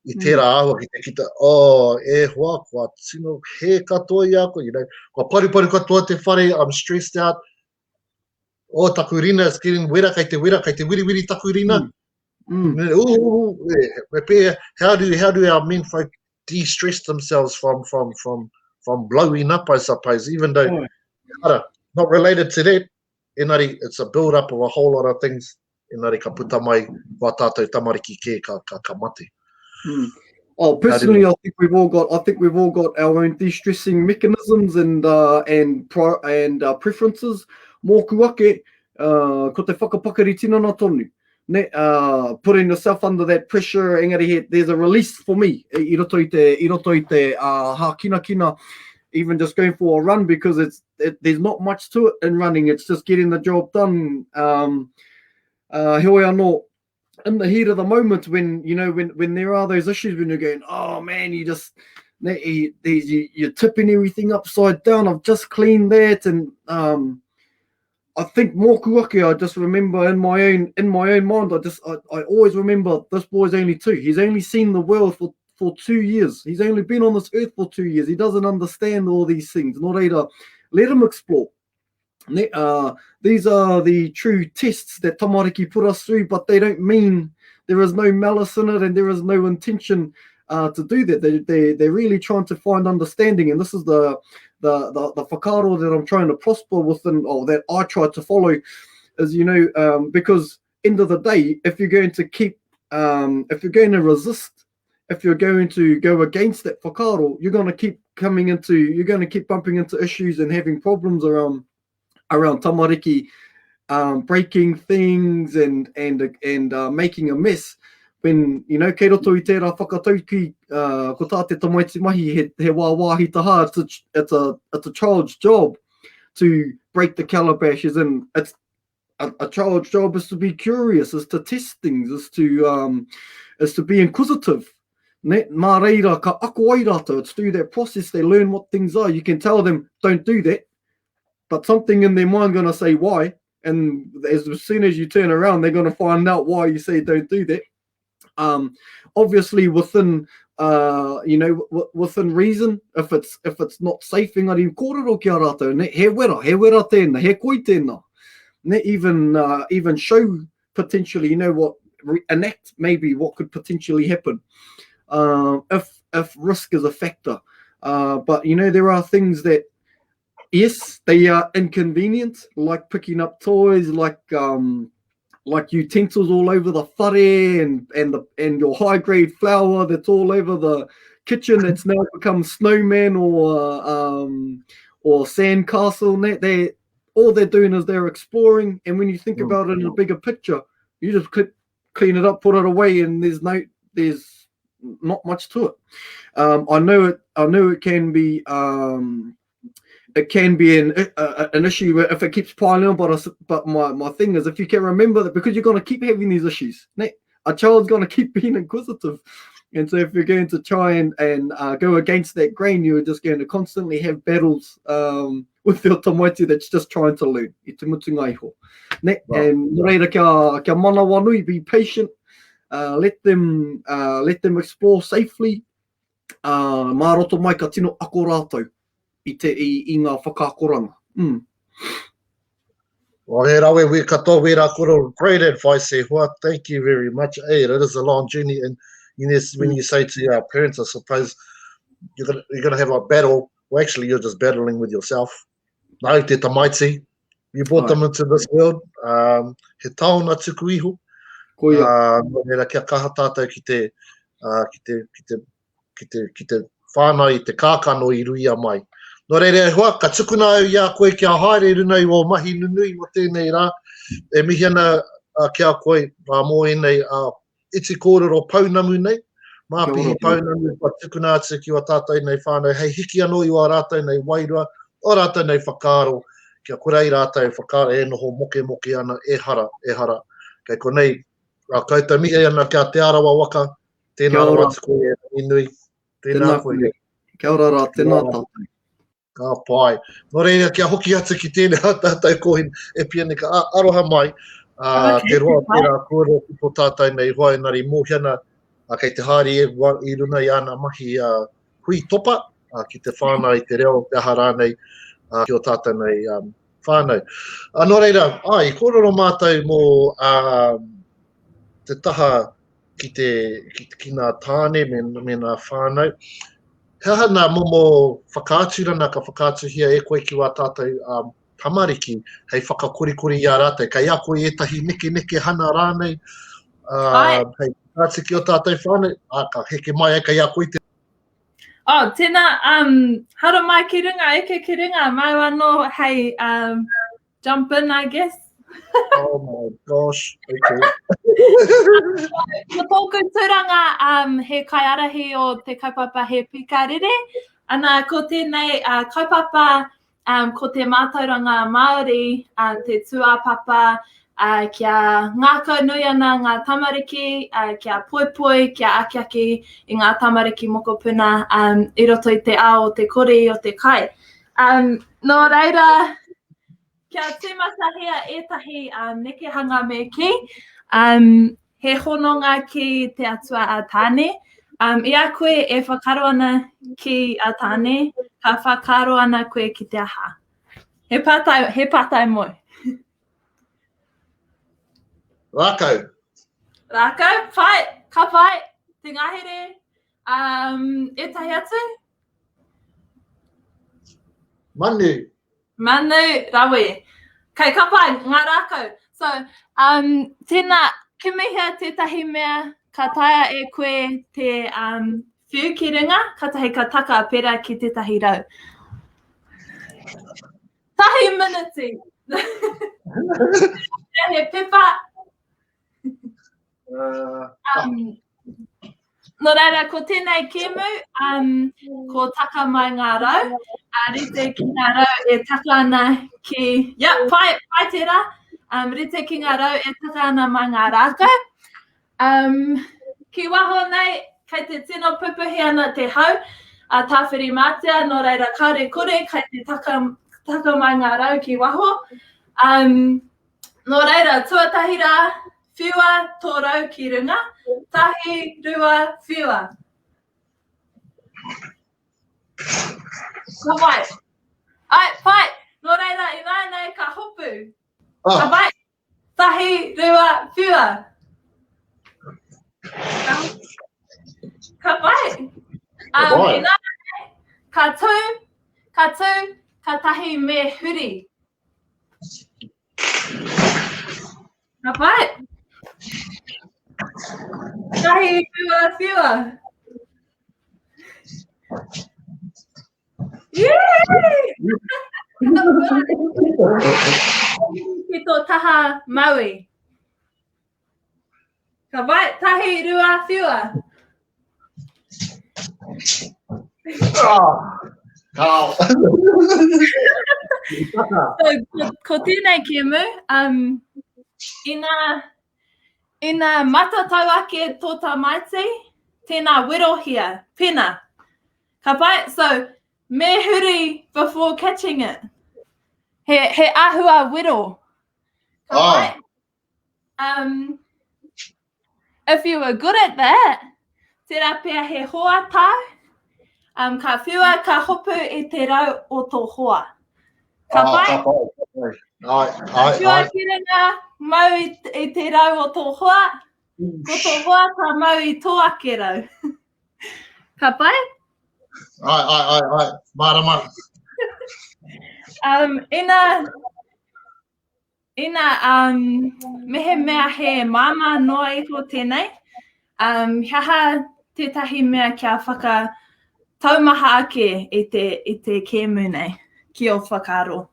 Speaker 1: i tērā mm. āhua ki te kita, oh, e hoa, kua tino hē katoa i a koe, you know, kua paruparu katoa te whare, I'm stressed out, oh, taku rina is getting wera, kei te wera, kei te wiriwiri taku rina. Mm. Mm. Ooh, ooh, how do how do our men folk de-stress themselves from from from from blowing up, I suppose, even though oh. not related to that, engari it's a build up of a whole lot of things, engari ka puta mai wā tātou tamariki kē ka, ka, ka mate.
Speaker 3: Mm. Oh, personally, I think we've all got. I think we've all got our own de-stressing mechanisms and uh, and pro, and uh, preferences. Mōku ake, uh, ko te whakapakari tinana tonu. Ne, uh, putting yourself under that pressure, engari he, there's a release for me i roto i te, i roto i te uh, hākinakina, even just going for a run because it's it, there's not much to it in running. It's just getting the job done. Um, uh, heoi anō, in the heat of the moment when, you know, when, when there are those issues when you're going, oh man, you just, you, you, you're tipping everything upside down. I've just cleaned that. And um, I think mōku ake, I just remember in my own in my own mind, I just I, I always remember this boy's only two. He's only seen the world for for two years. He's only been on this earth for two years. He doesn't understand all these things. Nō reira, let him explore. Uh, these are the true tests that tamariki put us through, but they don't mean there is no malice in it and there is no intention uh, to do that. They, they, they're really trying to find understanding, and this is the, the, the, the whakaaro that I'm trying to prosper within, or that I try to follow, is, you know, um, because end of the day, if you're going to keep, um, if you're going to resist if you're going to go against that whakaaro, you're going to keep coming into, you're going to keep bumping into issues and having problems around around tamariki um, breaking things and and and uh, making a mess. When, you know, kei roto i tērā whakatauki, uh, ko tā te tamaiti mahi he, he wāwāhi taha, it's a, it's a, it's a child's job to break the calabashes and it's a, a child's job is to be curious, is to test things, is to, um, is to be inquisitive. Ne, mā reira ka ako ai rātou, it's through that process they learn what things are. You can tell them, don't do that, but something in their mind going to say why, and as, as soon as you turn around, they're going to find out why you say don't do that. Um, obviously within uh, you know, w- within reason, if it's if it's not safe, engari kōrero ki a rātou, ne, he wera, he wera tēnā, he koi tēnā. Ne, even, uh, even show potentially, you know what, re- enact maybe what could potentially happen uh, if, if risk is a factor. Uh, but, you know, there are things that, yes, they are inconvenient, like picking up toys, like um, like utensils all over the whare and, and the and your high grade flour that's all over the kitchen that's now become snowman or um, or sandcastle. And that they all they're doing is they're exploring. And when you think mm. about it in a bigger picture, you just click, clean it up, put it away, and there's no there's not much to it. Um, I know it. I know it can be. Um, it can be an uh, an issue if it keeps piling on. But I, but my, my thing is, if you can remember that, because you're going to keep having these issues, a child's going to keep being inquisitive. And so if you're going to try and, and uh, go against that grain, you're just going to constantly have battles um, with your tamaiti that's just trying to learn. I te mutunga iho. Ne? Wow. And nō reira kia, kia manawanui, be patient, uh, let them uh, let them explore safely. Uh, mā roto mai ka tino ako rātou i, te, i, i ngā whakaakoranga. Mm.
Speaker 1: Well, he rawe we katoa wērā koro. Great advice e hoa. Thank you very much. Hey, it is a long journey and you know, when mm. you say to your parents, I suppose you're gonna, you're gonna have a battle. Well, actually, you're just battling with yourself. Nāu te tamaiti. You brought them into this world. Um, he taonga tuku iho. Koia. Uh, nō reira, kia kaha tātou ki te, uh, ki te, ki te, ki te, ki te whānau i te kākano i ruia mai. Nō reira, e hoa, ka tukuna au i a koe kia haere i runa i wō mahi nunui mō tēnei rā. E mihi ana uh, ki a koe uh, mō ēnei uh, iti kōrero pounamu nei, māpihi pounamu kua tukuna atu ki wā tātou nei whānau, hei hiki anō i wā rātou nei wairua, o rātou nei whakaaro, kia kore ai rātou whakaaro e noho mokemoke ana, ehara, ehara. Kei konei, a koutou mihi ana ki a Te Arawa waka, tēnā rawa atu koe e Ranginui, tēnā koe.
Speaker 3: Kia ora rā, tēnā tātou.
Speaker 1: Ka pai. Nō reira, kia hoki atu ki tēnei a tātou kōhine e Pianika, a, aroha mai, a, okay, te roa tērā kōrero ki tō tātou nei hoa engari mōhio ana, a, kei te haere e, i runga i āna mahi a, hui topa, a, ki te whānau i te reo, te aha rānei, a, ki o tātou nei um, whānau. A, nō reira, ai, i kōrero mātou mō um, te taha ki, te, ki, ki ngā tāne me, me ngā whānau. He aha ngā momo whakaaturana ka whakaatuhia e koe ki wā tātou um, tamariki hei whakakorikori i a rātou? Kei a koe ētahi nekenekehana rānei uh, hei whakaatu ki o tātou whānau? Ā, ka heke mai ai kei a koe te
Speaker 4: Oh, tēnā, um, haramai ki runga, eke ki runga, māu anō hei um, jump in, I guess.
Speaker 1: oh my gosh, okay.
Speaker 4: Ko tōku tūranga um, he kaiārahi o te kaupapa He Pīkarere. Ana, ko tēnei uh, kaupapa um, ko te mātauranga Māori, uh, te tūāpapa, uh, kia ngākau nui ana ngā tamariki, uh, kia poipoi, kia akiaki i ngā tamariki mokopuna um, i roto i te ao o te kori, o te kai. Um, nō reira, kia tīmatahia ētahi um, nekehanga me kī, um, he hononga ki te atua a Tāne. Um, I a koe e whakaaro ana ki a Tāne, ka whakaaro ana koe ki te aha? He pātai, he pātai mōu.
Speaker 1: Rākau.
Speaker 4: Rākau, pai, ka pai, te ngahere, um, ētahi atu?
Speaker 1: Manu.
Speaker 4: Manu, rawe. Kei ka pai, ngā rākau. So, um, tēnā, kimihia tētahi mea ka taea e koe te um, whiu ki runga, katahi ka taka pērā ki tētahi rau. Tahi miniti. He pepa.
Speaker 1: Uh,
Speaker 4: um, nō reira, ko tēnei kēmu, um, ko taka mai ngā rau, a rite ki ngā rau e taka ana ki, ia, pai, pai tērā, um, rite ki ngā rau e taka ana mai ngā rākau. Um, ki waho nei, kei te tino pupuhi ana te hau, a Tāwhirimātea, nō reira, kāore kore, kei te taka, taka mai ngā rau ki waho. Um, Nō reira, tuatahi rā, whiua tō rau ki runga, tahi, rua, whiua. Ka pai. Ai, pai. Nō reira, ināianei ka hopu.
Speaker 1: Ah.
Speaker 4: Ka pai. Tahi, rua, whiua. Ka, ka pai.
Speaker 1: Ka
Speaker 4: Um,
Speaker 1: pai.
Speaker 4: ināianei, ka tū, ka tū, ka tahi me huri. Ka pai. Tahi, whiua, whiua. Yay! Ki tō taha Maui. Ka pai, tahi, rua, whiua.
Speaker 1: Ah, kao.
Speaker 4: So, ko, ko tēnei kēmu, um, ina, ina matatau ake tō tamaiti, tēnā werohia, pena. Ka pai, so, me huri before catching it. He, he āhua wero. Ka
Speaker 1: Ah.
Speaker 4: pai? Um, if you were good at that, tērā pea he hoa tāu, um, ka whiua, ka hopu i te rau o tō hoa. Ka
Speaker 1: Ah,
Speaker 4: pai?
Speaker 1: ka pai, ka pai. Ai, ai,
Speaker 4: Whiua
Speaker 1: ai.
Speaker 4: ki runga, mau i, i te rau o tō hoa, ko tō hoa ka mau i tō ake rau. ka pai?
Speaker 1: Ai, ai, ai, ai. Mārama.
Speaker 4: Um, ina, Ina, um, mehemea he māmā noa iho tēnei, um, he aha tētahi mea kia whakataumaha ake i te, i te kēmu nei, ki ō whakaaro?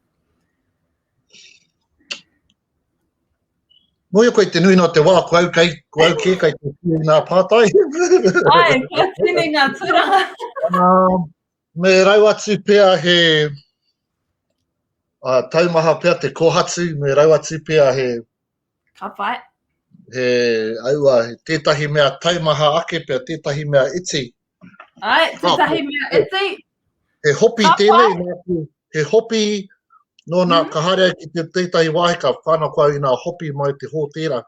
Speaker 1: Mōhio koe te nuinga o te wā, ko au, kei, ko au kē kei te tini ngā pātai.
Speaker 4: Ai, kua tini ngā tūranga.
Speaker 1: Um, me rau atu pea he uh, taumaha pea te kohatu, me rau atu pea he...
Speaker 4: Ka pai.
Speaker 1: He, aua, he tētahi mea taumaha ake pea, tētahi mea iti.
Speaker 4: Ai, tētahi oh, mea iti.
Speaker 1: He hopi ka tēnei, nā, he hopi nōna, mm -hmm. ka haere ki te tētahi wāhi, ka whana koa i ngā hopi mai te hōtēra.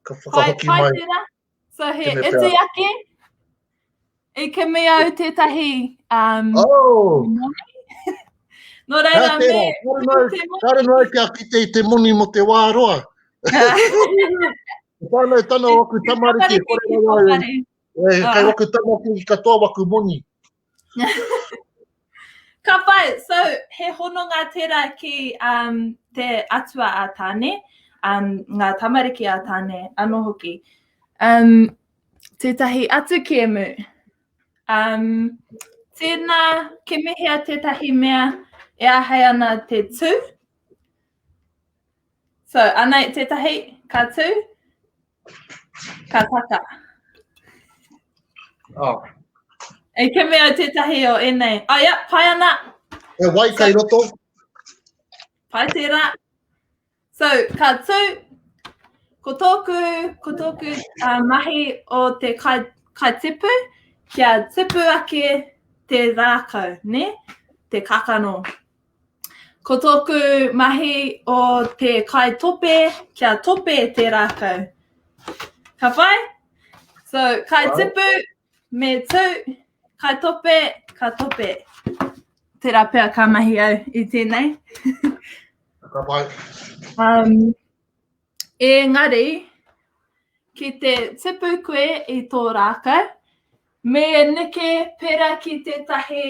Speaker 1: Ka whakahoki
Speaker 4: pai,
Speaker 1: mai.
Speaker 4: Tērā. So he iti ake, i kimi au tētahi um,
Speaker 1: oh.
Speaker 4: moni. Nō reira, me...
Speaker 1: Kāre noa kia kite i te moni mo te wā roa. Te whānau tana o aku tamariki, kore rawa e, e, kei waku tamariki katoa waku moni.
Speaker 4: Ka pai, so he hononga tērā ki um, te atua a Tāne, um, ngā tamariki a Tāne anō hoki. Um, tētahi atu kēmu. Um, tēnā, kimihia tētahi mea e āhei ana te tū. So, anei tētahi, ka tū, ka taka.
Speaker 1: Oh.
Speaker 4: E kimi au tētahi o ēnei. Oh, yeah, pai ana.
Speaker 1: He wai kei roto.
Speaker 4: Pai tērā. So, ka tū, ko tōku, ko tōku uh, mahi o te kai, kai tipu, kia tipu ake te rākau, ne? Te kakano. Ko tōku mahi o te kai tope, kia tope te rākau. Ka whai? So, kai tipu, me tū, kai tope, ka tope. Tērā pea ka mahi au i tēnei.
Speaker 1: Ka pai.
Speaker 4: Um, engari, ki te tipu koe i tō rākau, me neke pērā ki tētahi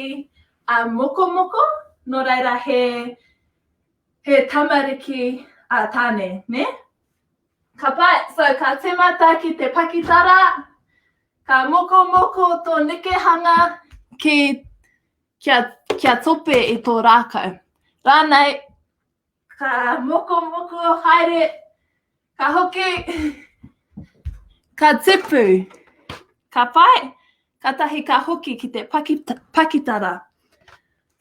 Speaker 4: uh, mokomoko, nō reira he, he tamariki a tāne, ne? Ka pai, so ka tīmata ki te pakitara, ka mokomoko tō nekehanga ki, kia, kia tope i tō rākau. Rānei, Ka mokomoko haere, ka hoki, ka tipu, ka pai, katahi ka hoki ki te pakitara.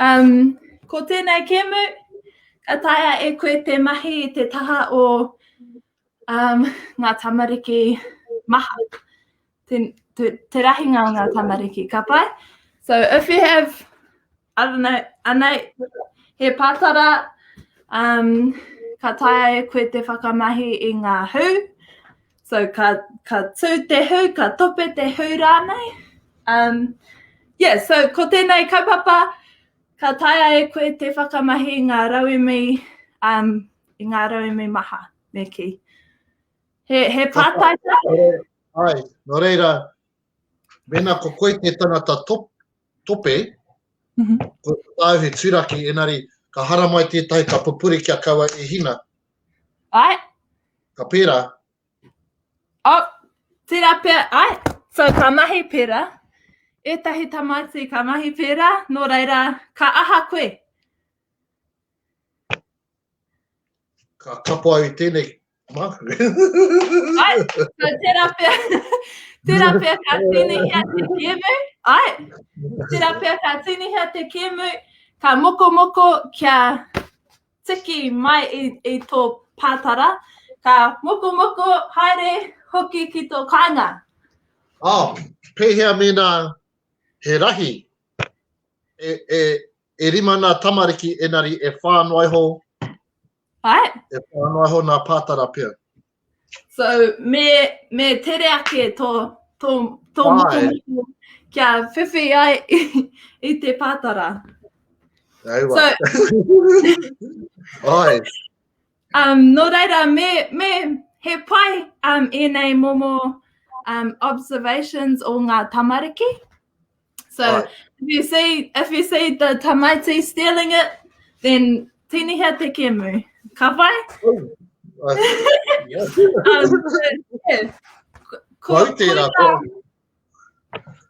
Speaker 4: Um, ko tēnei kēmu, ka taea e koe te mahi i te taha o um, ngā tamariki maha. Te, te, te rahinga o ngā tamariki, ka pai? So if you have I don't know, anei, he pātara, um, ka taea e koe te whakamahi i ngā hū. So ka, ka tū te hū, ka tope te hū rānei. Um, yeah, so ko tēnei kaupapa, ka taea e koe te whakamahi i ngā rauemi, um, i ngā rauemi maha, me kī. He, he pātai tā?
Speaker 1: Ai, nō reira, mēnā ko koe te tangata top, tope, mm -hmm. ko tāu he turaki, enari ka haramai tētahi ka pupuri kia kaua e hina.
Speaker 4: Ai.
Speaker 1: Ka pērā.
Speaker 4: Oh, tērā pea, ai. So ka mahi pērā. Ētahi tamaiti ka mahi pērā, nō reira, ka aha koe?
Speaker 1: Ka kapo au i tēnei māku.
Speaker 4: Ai, so tērā pea, tērā pea ka tīnihia te kēmu, ai, tērā pea ka tīnihia te kēmu, ka mokomoko kia tiki mai i, i tō pātara, ka mokomoko haere hoki ki tō kāinga.
Speaker 1: Oh, pēhea mēnā he rahi e, e, E rima nā tamariki enari e whā noa iho.
Speaker 4: Ai?
Speaker 1: E whā noa iho nā pātara pea.
Speaker 4: So, me, me tere ake tō, tō, tō mokomoko kia whiwhi ai i, i te pātara.
Speaker 1: Aua. So, Ai.
Speaker 4: Um, nō reira, me, me, he pai um, ēnei momo um, observations o ngā tamariki. So right. if you see if you see the tamaiti stealing it, then tinihia te kemu. Ka pai?
Speaker 1: Oh.
Speaker 4: yeah. um, yeah.
Speaker 1: Ko, ko tērā,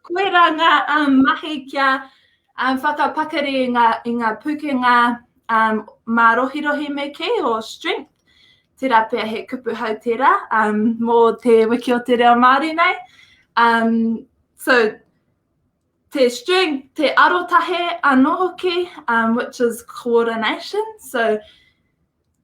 Speaker 4: koirā ngā um, mahi kia um, whakapakari i ngā, i ngā pukenga um, mārohirohi me kī o strength. Tērā pea he kupu hau tērā um, mō te wiki o te reo Māori nei. Um, so, te strength, te arotahe anō hoki, um, which is coordination. So,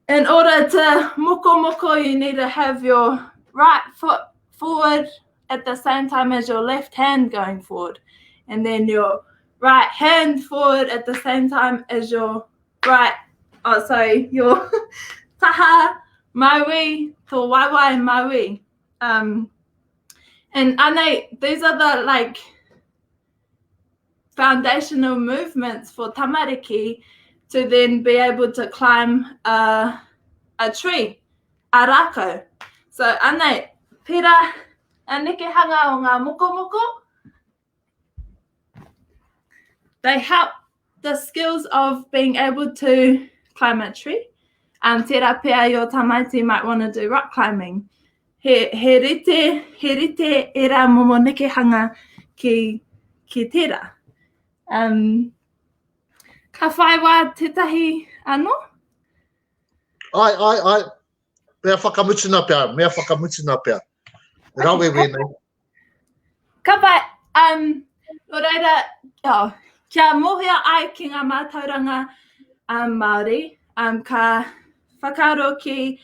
Speaker 4: in order to mokomoko, you need to have your right foot forward at the same time as your left hand going forward. And then your right hand forward at the same time as your right, oh sorry, your taha maui, tō waewae maui. Um, and anei, these are the like foundational movements for tamariki to then be able to climb a, a tree, a rākau. So anei, pērā a nekehanga o ngā mokomoko. They help the skills of being able to climb a tree. Um, tērā pea your tamaiti might want to do rock climbing. He, he rite, he rite era momo nekehanga ki, ki tērā. Um, ka whai wā tētahi anō?
Speaker 1: Ai, ai, ai. Mea whakamutuna pea, mea whakamutuna pea. Rawe wēnei.
Speaker 4: Ka pai. Um, nō reira, oh, kia mōhio ai ki ngā mātauranga um, Māori, um, ka whakaaro ki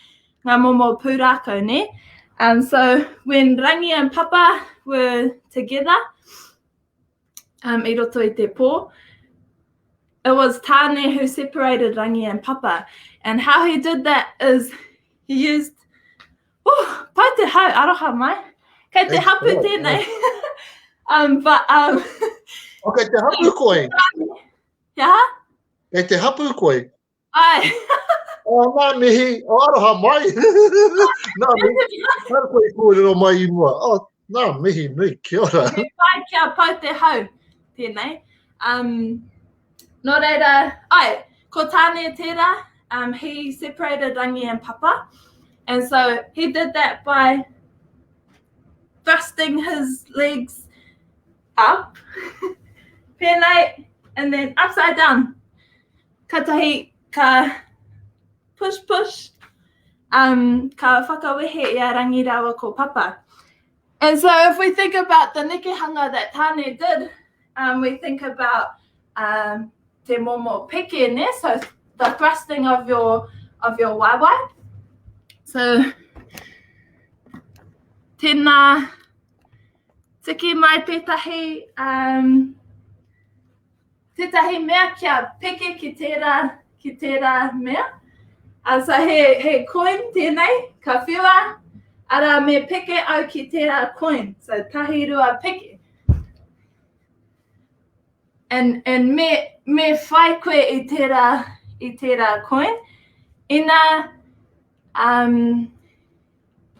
Speaker 4: ngā momo pūrākau, ne? Um, so, when Rangi and Papa were together, um, i roto i te pō, it was Tāne who separated Rangi and Papa. And how he did that is he used Oh, pai te hau, aroha mai. Kei te hapu tēnei. um, but, um...
Speaker 1: Oh, kei te hapu koe?
Speaker 4: Kia?
Speaker 1: Kei te hapu koe?
Speaker 4: Ai.
Speaker 1: oh, nā mihi, oh, aroha mai. nā mihi, nā koe i kōrero mai i mua. Oh, nā mihi nui, kia ora.
Speaker 4: He pai kia pau te hau, tēnei. Um, nō reira, ai, ko Tāne tērā, um, he separated Rangi and Papa. And so he did that by thrusting his legs up, pēnei, and then upside down. Katahi ka push push, um, ka whakawehe i a Rangi rāua ko Papa. And so if we think about the nekehanga that Tāne did, um, we think about um, te momo peke, ne? So the thrusting of your, of your waewae. So, tēnā, tiki mai tētahi, um, tētahi mea kia peke ki tērā, ki tērā mea. Uh, so he, he coin tēnei, ka whiua, arā me peke au ki tērā coin. So tahi rua peke. And, and me, me whai koe i tērā, i tērā coin. Ina, um,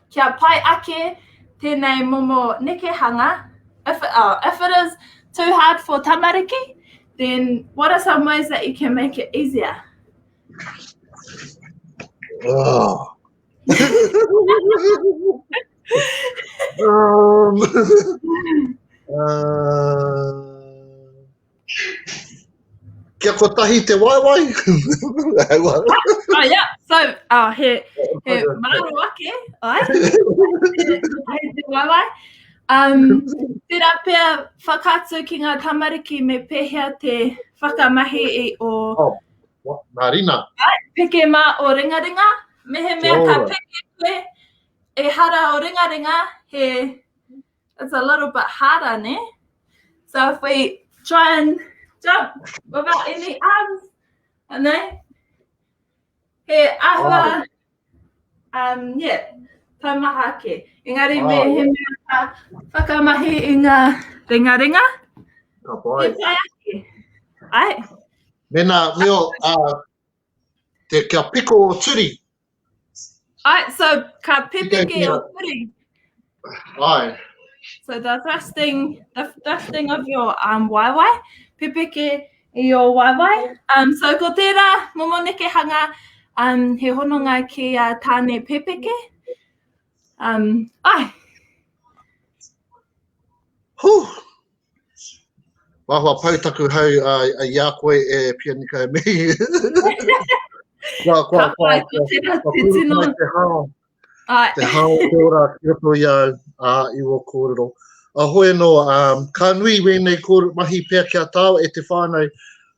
Speaker 4: kia pai ake tēnei momo nekehanga, if, oh, if it is too hard for tamariki, then what are some ways that you can make it easier?
Speaker 1: Oh. um, uh, Kia kotahi te waewae.
Speaker 4: oh, yeah. So, oh, he, he maro ake, ai. Kotahi te waewae. Um, tērā pea whakaatu ki ngā tamariki me pēhea te whakamahi i o...
Speaker 1: Oh, nā rina.
Speaker 4: Ai, peke mā o ringaringa. Mehemea ka peke koe, ehara o ringaringa, he it's a little bit harder, ne? So if we try and jump without any arms, ne? He ahua, oh. um, yeah, taumaha ake. Engari oh, me he mea ka whakamahi i ngā ringaringa.
Speaker 1: Ka pai.
Speaker 4: He pai ake. Ai.
Speaker 1: Mena, meo, uh, te, kia piko o turi.
Speaker 4: Ai, so ka pepeke o turi.
Speaker 1: Ai.
Speaker 4: So the thrusting, the thrusting of your um, waewae, pepeke i your waewae. Um, so ko tērā momo nekehanga, um, he hononga ki a Tāne pepeke. Um, ai.
Speaker 1: Huh. Wahua pau taku hau uh, i a koe e Pianika e mihi. Kua, kua, kua, kua, kua, kua, te hao. Te hao te ora ki roto i au, a, i o kōrero. A hoi anō, um, ka nui wēnei kōrero mahi pea ki a tāua e te whānau,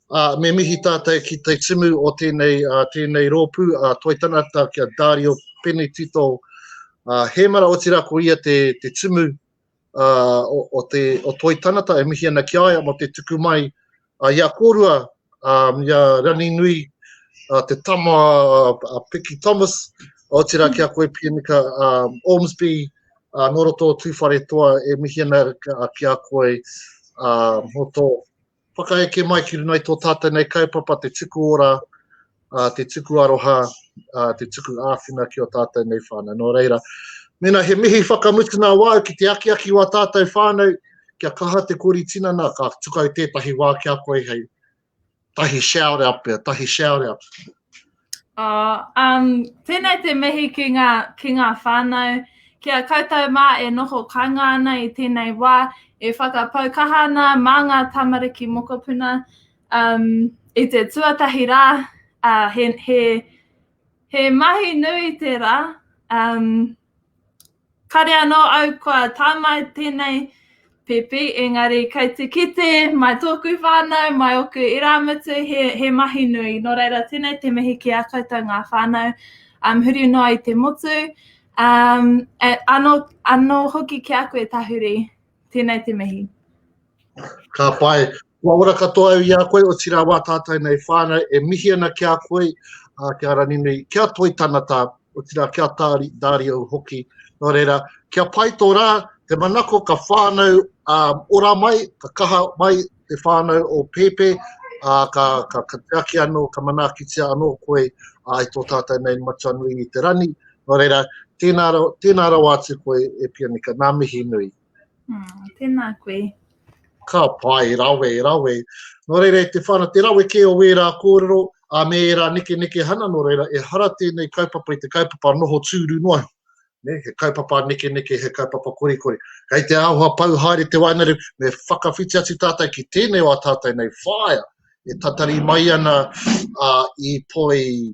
Speaker 1: uh, me mihi tātou ki te timu o tēnei, uh, tēnei rōpū, uh, Toi Tangata ki a Dario Penetito, uh, Hēmara, otirā ko ia te, te timu uh, o, o, te, o Toi Tangata e mihi ana ki a ia mō te tuku mai uh, i a kōrua, um, i a Ranginui, uh, te tama uh, a Piki Thomas, otirā ki a koe Pianika um, Ormsby, uh, nō roto o Tūwharetoa e mihi ana ki a koe uh, mō tō whakaeke mai ki runga i tō tātou nei kaupapa, te tuku ora, uh, te tuku aroha, uh, te tuku āwhina ki o tātou nei whānau. Nō reira, Mēnā he mihi whakamutunga wāu ki te akiaki wā tātou whānau, kia kaha te kori tinana, ka tukau tētahi wā ki a koe hei tahi shout out pea, tahi shout out.
Speaker 4: Oh, um, tēnei te mihi ki ngā, ki ngā whānau, ki a koutou mā e noho kainga ana i tēnei wā, e whakapau kaha ana mā ngā tamariki mokopuna um, i te tuatahi rā, uh, he, he, he mahi nui tērā, um, Kare anō au kua tae mai tēnei pēpi, engari kei te kite mai tōku whānau, mai oku irāmutu, he, he mahi nui. Nō reira, tēnei te mihi ki a koutou ngā whānau, um, huri noa i te motu. Um, e, anō, anō hoki ki a koe, Tahuri, tēnei te mihi.
Speaker 1: Ka pai. Kua ora katoa au i a koe, otirā wā tātou nei whānau e mihi ana ki a koe, uh, ki a Ranginui, ki a Toi Tanata, otirā ki a Tāri, Dario hoki. Nō reira, kia pai tō rā, te manako ka whānau um, ora mai, ka kaha mai te whānau o Pēpē, uh, ka, ka, ka tiaki anō, ka manaakitia anō koe uh, i tō tātou nei matua nui i te rani. Nō reira, tēnā, tēnā rawa atu koe e Pianika, nā mihi nui.
Speaker 4: Mm, tēnā koe.
Speaker 1: Ka pai, rawe, rawe. Nō reira, e te whana, te rawe kē o wērā kōrero, a me ērā nekenekehana, nō reira, ehara tēnei kaupapa i te kaupapa noho tūru noa. Ne, he kaupapa nekeneke, he kaupapa korikori. Kei te āhua pau haere te wainare, me whakawhiti atu tātou ki tēnei o a tātou nei whaea, e tatari mai ana a, i poi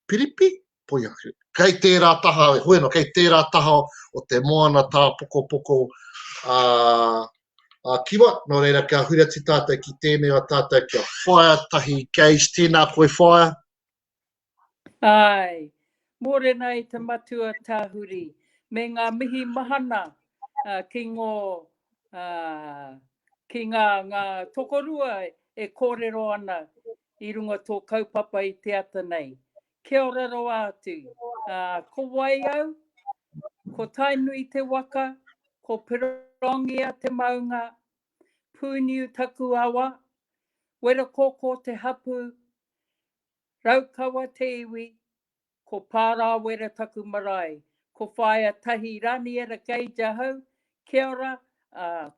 Speaker 1: Piripi? Poi ake. Kei tērā taha, hoi anō, kei tērā taha o te moana tāpokopoko a, a Kiwa, nō reira kia huri atu tātou ki tēnei o tātou kia whaia tahi Gage, tēnā koe whaia.
Speaker 5: Āe, mōrena i te matua Tāhuri, me ngā mihi mahana uh, ki ngō, uh, ki ngā, ngā tokorua e kōrero ana i runga tō kaupapa i te ata nei. Kia ora rawa atu. Uh, ko wai au? Ko Tainui te waka, ko Pirongia te maunga, Pūniu taku awa, Werakoko te hapu, Raukawa te iwi, ko Pārāwera taku marae, ko Whaea Tahi Raniera Gage ahau, kia ora, uh,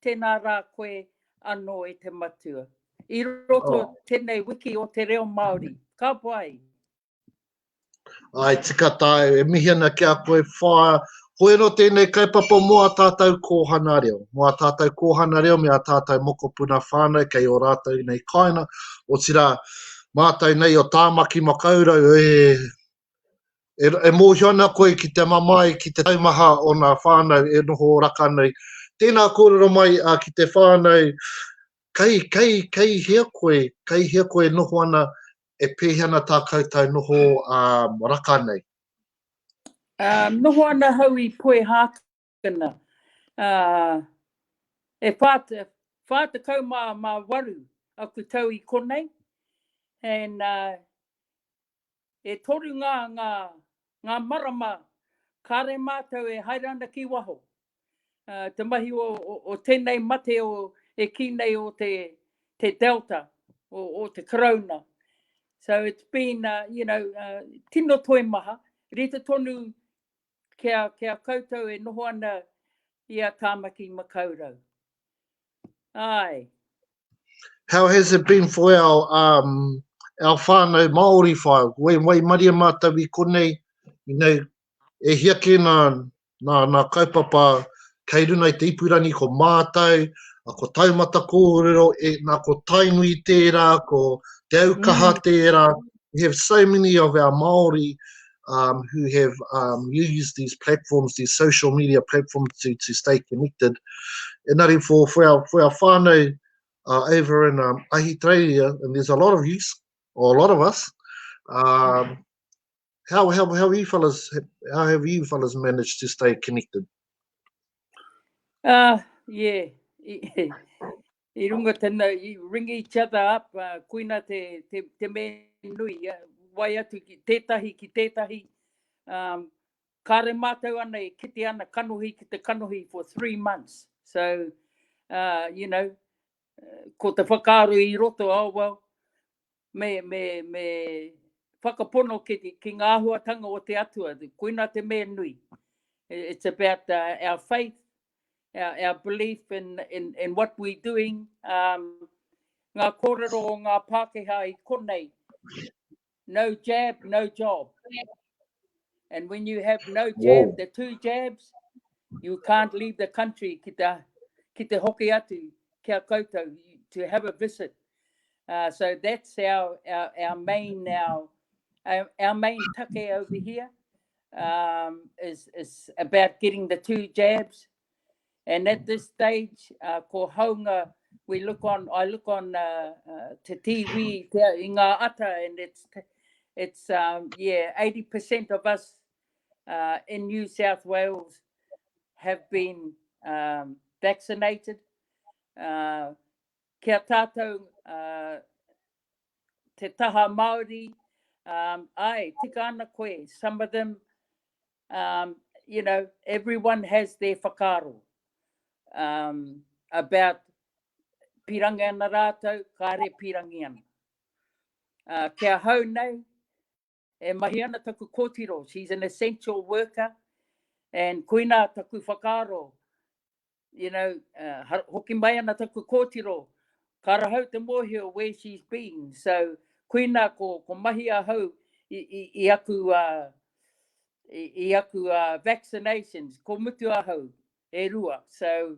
Speaker 5: Tēnā rā koe anō e te matua. I roto oh. tēnei wiki o te reo Māori. Ka pai!
Speaker 1: Ai, tika tāu, e mihi ana ki a koe whaea. Hoi anō tēnei kaupapa mō a tātou kōhana reo. Mō a tātou kōhana reo me a tātou mokopuna whānau kei o rātou nei kāinga. Otirā, mātou nei o Tāmaki Makaurau, e, E, e mōhio ana koe ki te mamae, ki te taumaha o ngā whānau e noho raka nei. Tēnā kōrero mai a, ki te whānau, kei, kei, kei hea koe, kei hea koe e noho ana, e pēhea ana tā koutou noho um, raka nei?
Speaker 5: Um, noho ana hau i Poihākena. Uh, e whā, 48 mā, mā waru aku tau i konei. And, uh, E toru ngā, ngā, ngā marama kāre mātou e haere ana ki waho. Uh, te mahi o, o, o tēnei mate o, e kī nei o te, te Delta, o, o te Corona. So it's been, uh, you know, uh, tino toimaha, rite tonu kia, kia koutou e noho ana i a Tāmaki Makaurau. Āe.
Speaker 1: How has it been for our, um, our whānau Māori whai? Wai, waimaria mātou i konei, you know, e hia kē nā, nā, nā kaupapa kei runa i te ipurangi ko mātou, ko Taumata Kōrero, e, nā ko Tainui tērā, ko Te Aukaha mm. tērā. We have so many of our Māori um, who have um, used these platforms, these social media platforms to, to stay connected. Engari for, for, our, for our whānau uh, over in um, Ahitereiria, and there's a lot of use, or a lot of us, um, how, how, how you fellas, how have you fellas managed to stay connected?
Speaker 5: Uh, yeah. I runga tena, i ring each other up, uh, koina te, te, te me nui, uh, wai atu ki tētahi ki tētahi. Um, kāre mātou ana e kite ana kanohi ki te kanohi for three months. So, uh, you know, ko te whakaaro i roto, oh well, me, me, me. Whakapono ki, ki ngā āhuatanga o te Atua, koina te mea nui. It's about uh, our faith, our, our belief in, in, in what we're doing. Um, ngā kōrero o ngā Pākehā i konei, no jab, no job. And when you have no jab, Whoa. the two jabs, you can't leave the country ki te, ki te hoki atu ki a koutou to have a visit. Uh, so that's our, our, our main our, our, our main take over here um, is, is about getting the two jabs. And at this stage, uh, ko haunga, we look on, I look on uh, uh, te TV, te, i ngā ata, and it's, it's um, yeah, 80% of us uh, in New South Wales have been um, vaccinated. Uh, kia tātou uh, te taha Māori, um, ai, tika ana koe, some of them, um, you know, everyone has their whakaaro um, about pirangi ana rātou, kāre pirangi ana. Uh, kia hau nei, e mahi ana taku kōtiro, she's an essential worker, and koina taku whakaaro, you know, uh, hoki mai ana taku kōtiro, ka rahau te mōhio where she's been. So, koina ko, ko mahi ahau i, i, i aku, uh, i, i aku uh, vaccinations, ko mutu ahau e rua. So,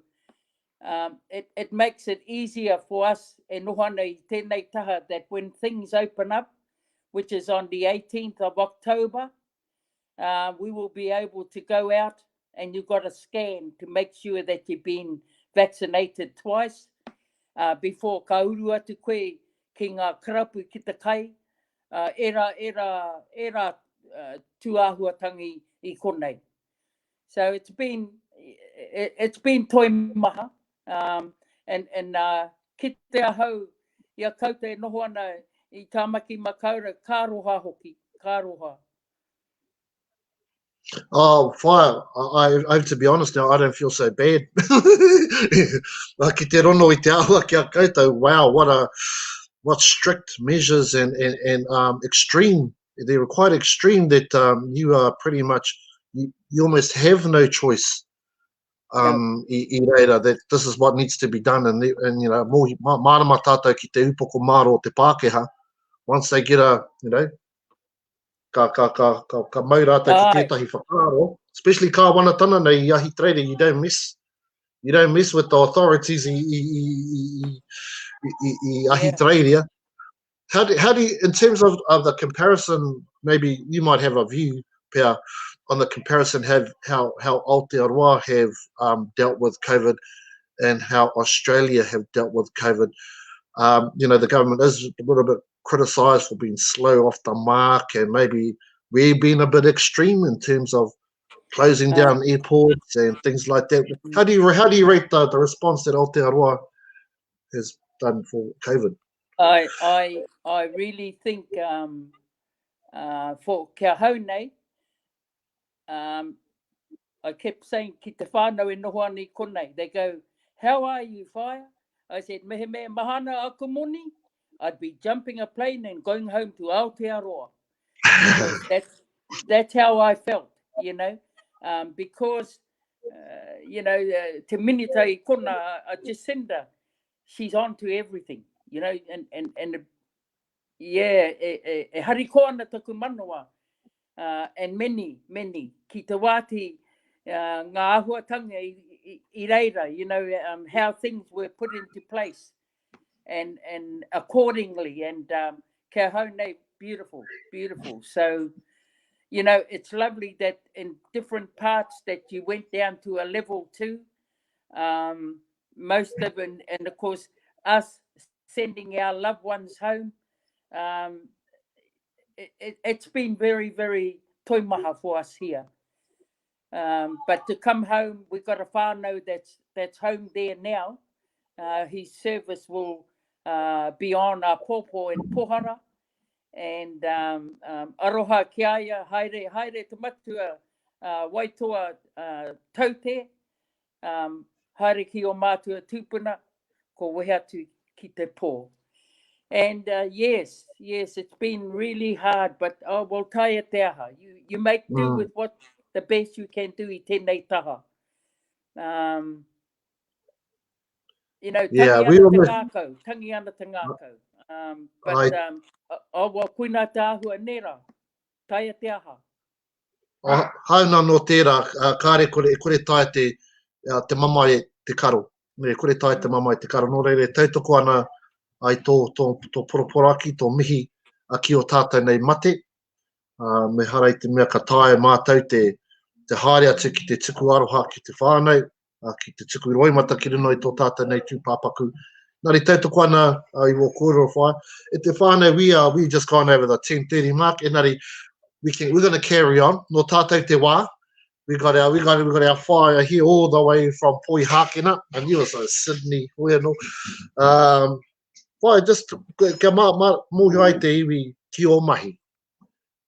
Speaker 5: um, it, it makes it easier for us e noho ana i tēnei taha that when things open up, which is on the 18th of October, uh, we will be able to go out and you've got a scan to make sure that you've been vaccinated twice uh, before ka uru atu koe ki ngā karapu ki te kai, uh, era, era, era uh, tūāhuatangi i konei. So it's been, it, it's been toi maha, um, and, and uh, kite ahau i a koutou e noho ana i Tāmaki Makaurau, ka roha hoki, ka roha.
Speaker 1: Oh, whaea, I, I have to be honest now, I don't feel so bad. Ki te rono i te awa ki a koutou, wow, what a, what strict measures and, and, and um, extreme, they were quite extreme that um, you are pretty much, you, you almost have no choice um, i, i reira, that this is what needs to be done, and, and you know, mō, mārama tātou ki te upoko māro o te Pākehā, once they get a, you know, ka, ka, ka, ka, ka mau rātou ki tētahi whakaaro, especially kāwanatana nei i Ahitereiria, you don't mess, you don't mess with the authorities i, i, i, i, i, i Ahitereiria. How do, how do you, in terms of, of the comparison, maybe you might have a view, Pia, on the comparison have how, how Aotearoa have um, dealt with COVID and how Australia have dealt with COVID. Um, you know, the government is a little bit criticised for being slow off the mark and maybe we've been a bit extreme in terms of closing down airports and things like that. How do you how do you rate the, the response that Aotearoa has done for COVID?
Speaker 5: I I I really think um, uh, for kia hau nei, um, I kept saying ki te whānau e noho ana i konei, they go, how are you, whaea? I said, mehemea mahana aku moni, I'd be jumping a plane and going home to Aotearoa. Because that's, that's how I felt, you know, um, because, uh, you know, uh, te minita i kona, a Jacinda, she's on to everything, you know, and, and, and yeah, e, e, e harikoa ana taku manawa, uh, and many, many, ki te wāti uh, ngā āhuatanga i, i, i reira, you know, um, how things were put into place and, and accordingly, and um, kia hau nei, beautiful, beautiful. So, you know, it's lovely that in different parts that you went down to a level two, um, most of, and, and of course, us sending our loved ones home, um, it, it, it's been very, very toimaha for us here. Um, but to come home, we've got a whānau that's, that's home there now. Uh, his service will uh, be on our pōpō in Pohara. And um, um, aroha ki a ia, haere, haere te matua, uh, Waitoa uh, Taute, um, haere ki o mātua tūpuna, ko wehe atu ki te pō. And uh, yes, yes, it's been really hard, but oh, well, taea te aha. You, you make do mm. with what the best you can do i tēnei taha. Um, you know, tangi yeah, we ana te ngākau, tangi ana te ngākau. Um, but, I... um, oh, well, koina te āhua nera, taea te aha.
Speaker 1: Hāunga anō tērā, kāre kore, e kore taea te, te mamae te karo. E kore taea te mamae te karo. Nō reira, e tautoko ana ai tō, tō, tō poroporoaki, tō mihi ki ō tātou nei mate. Me hara i te mea ka taea mātou te, te haere atu ki te tuku aroha ki te whānau, ki te tuku roimata ki runga i tō tātou nei tūpāpaku. Nā reira, tautoko ana i wō kōrero whaea. E te whānau, we are, we've just gone over the 10.30 mark, engari, we can, we're going to carry on. Nō tātou te wā, we got our, we got, we got our whaea here all the way from Poihākena, and you also Sydney, hoi anō. Um, whaea, just, kia mā, mā, mōhio ai te iwi ki ō mahi.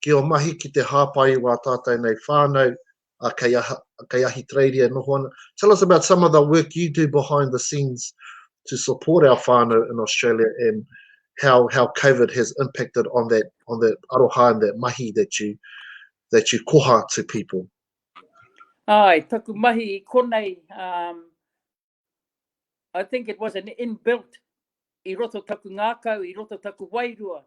Speaker 1: ki ō mahi ki te hāpai i wā tātou nei whānau a kei, aha, kei Ahitereiria e noho ana. Tell us about some of the work you do behind the scenes to support our whānau in Australia and how, how COVID has impacted on that, on that aroha and that mahi that you, that you koha to people.
Speaker 5: Ai, taku mahi i konei, um, I think it was an inbuilt i roto taku ngākau, i roto taku wairua.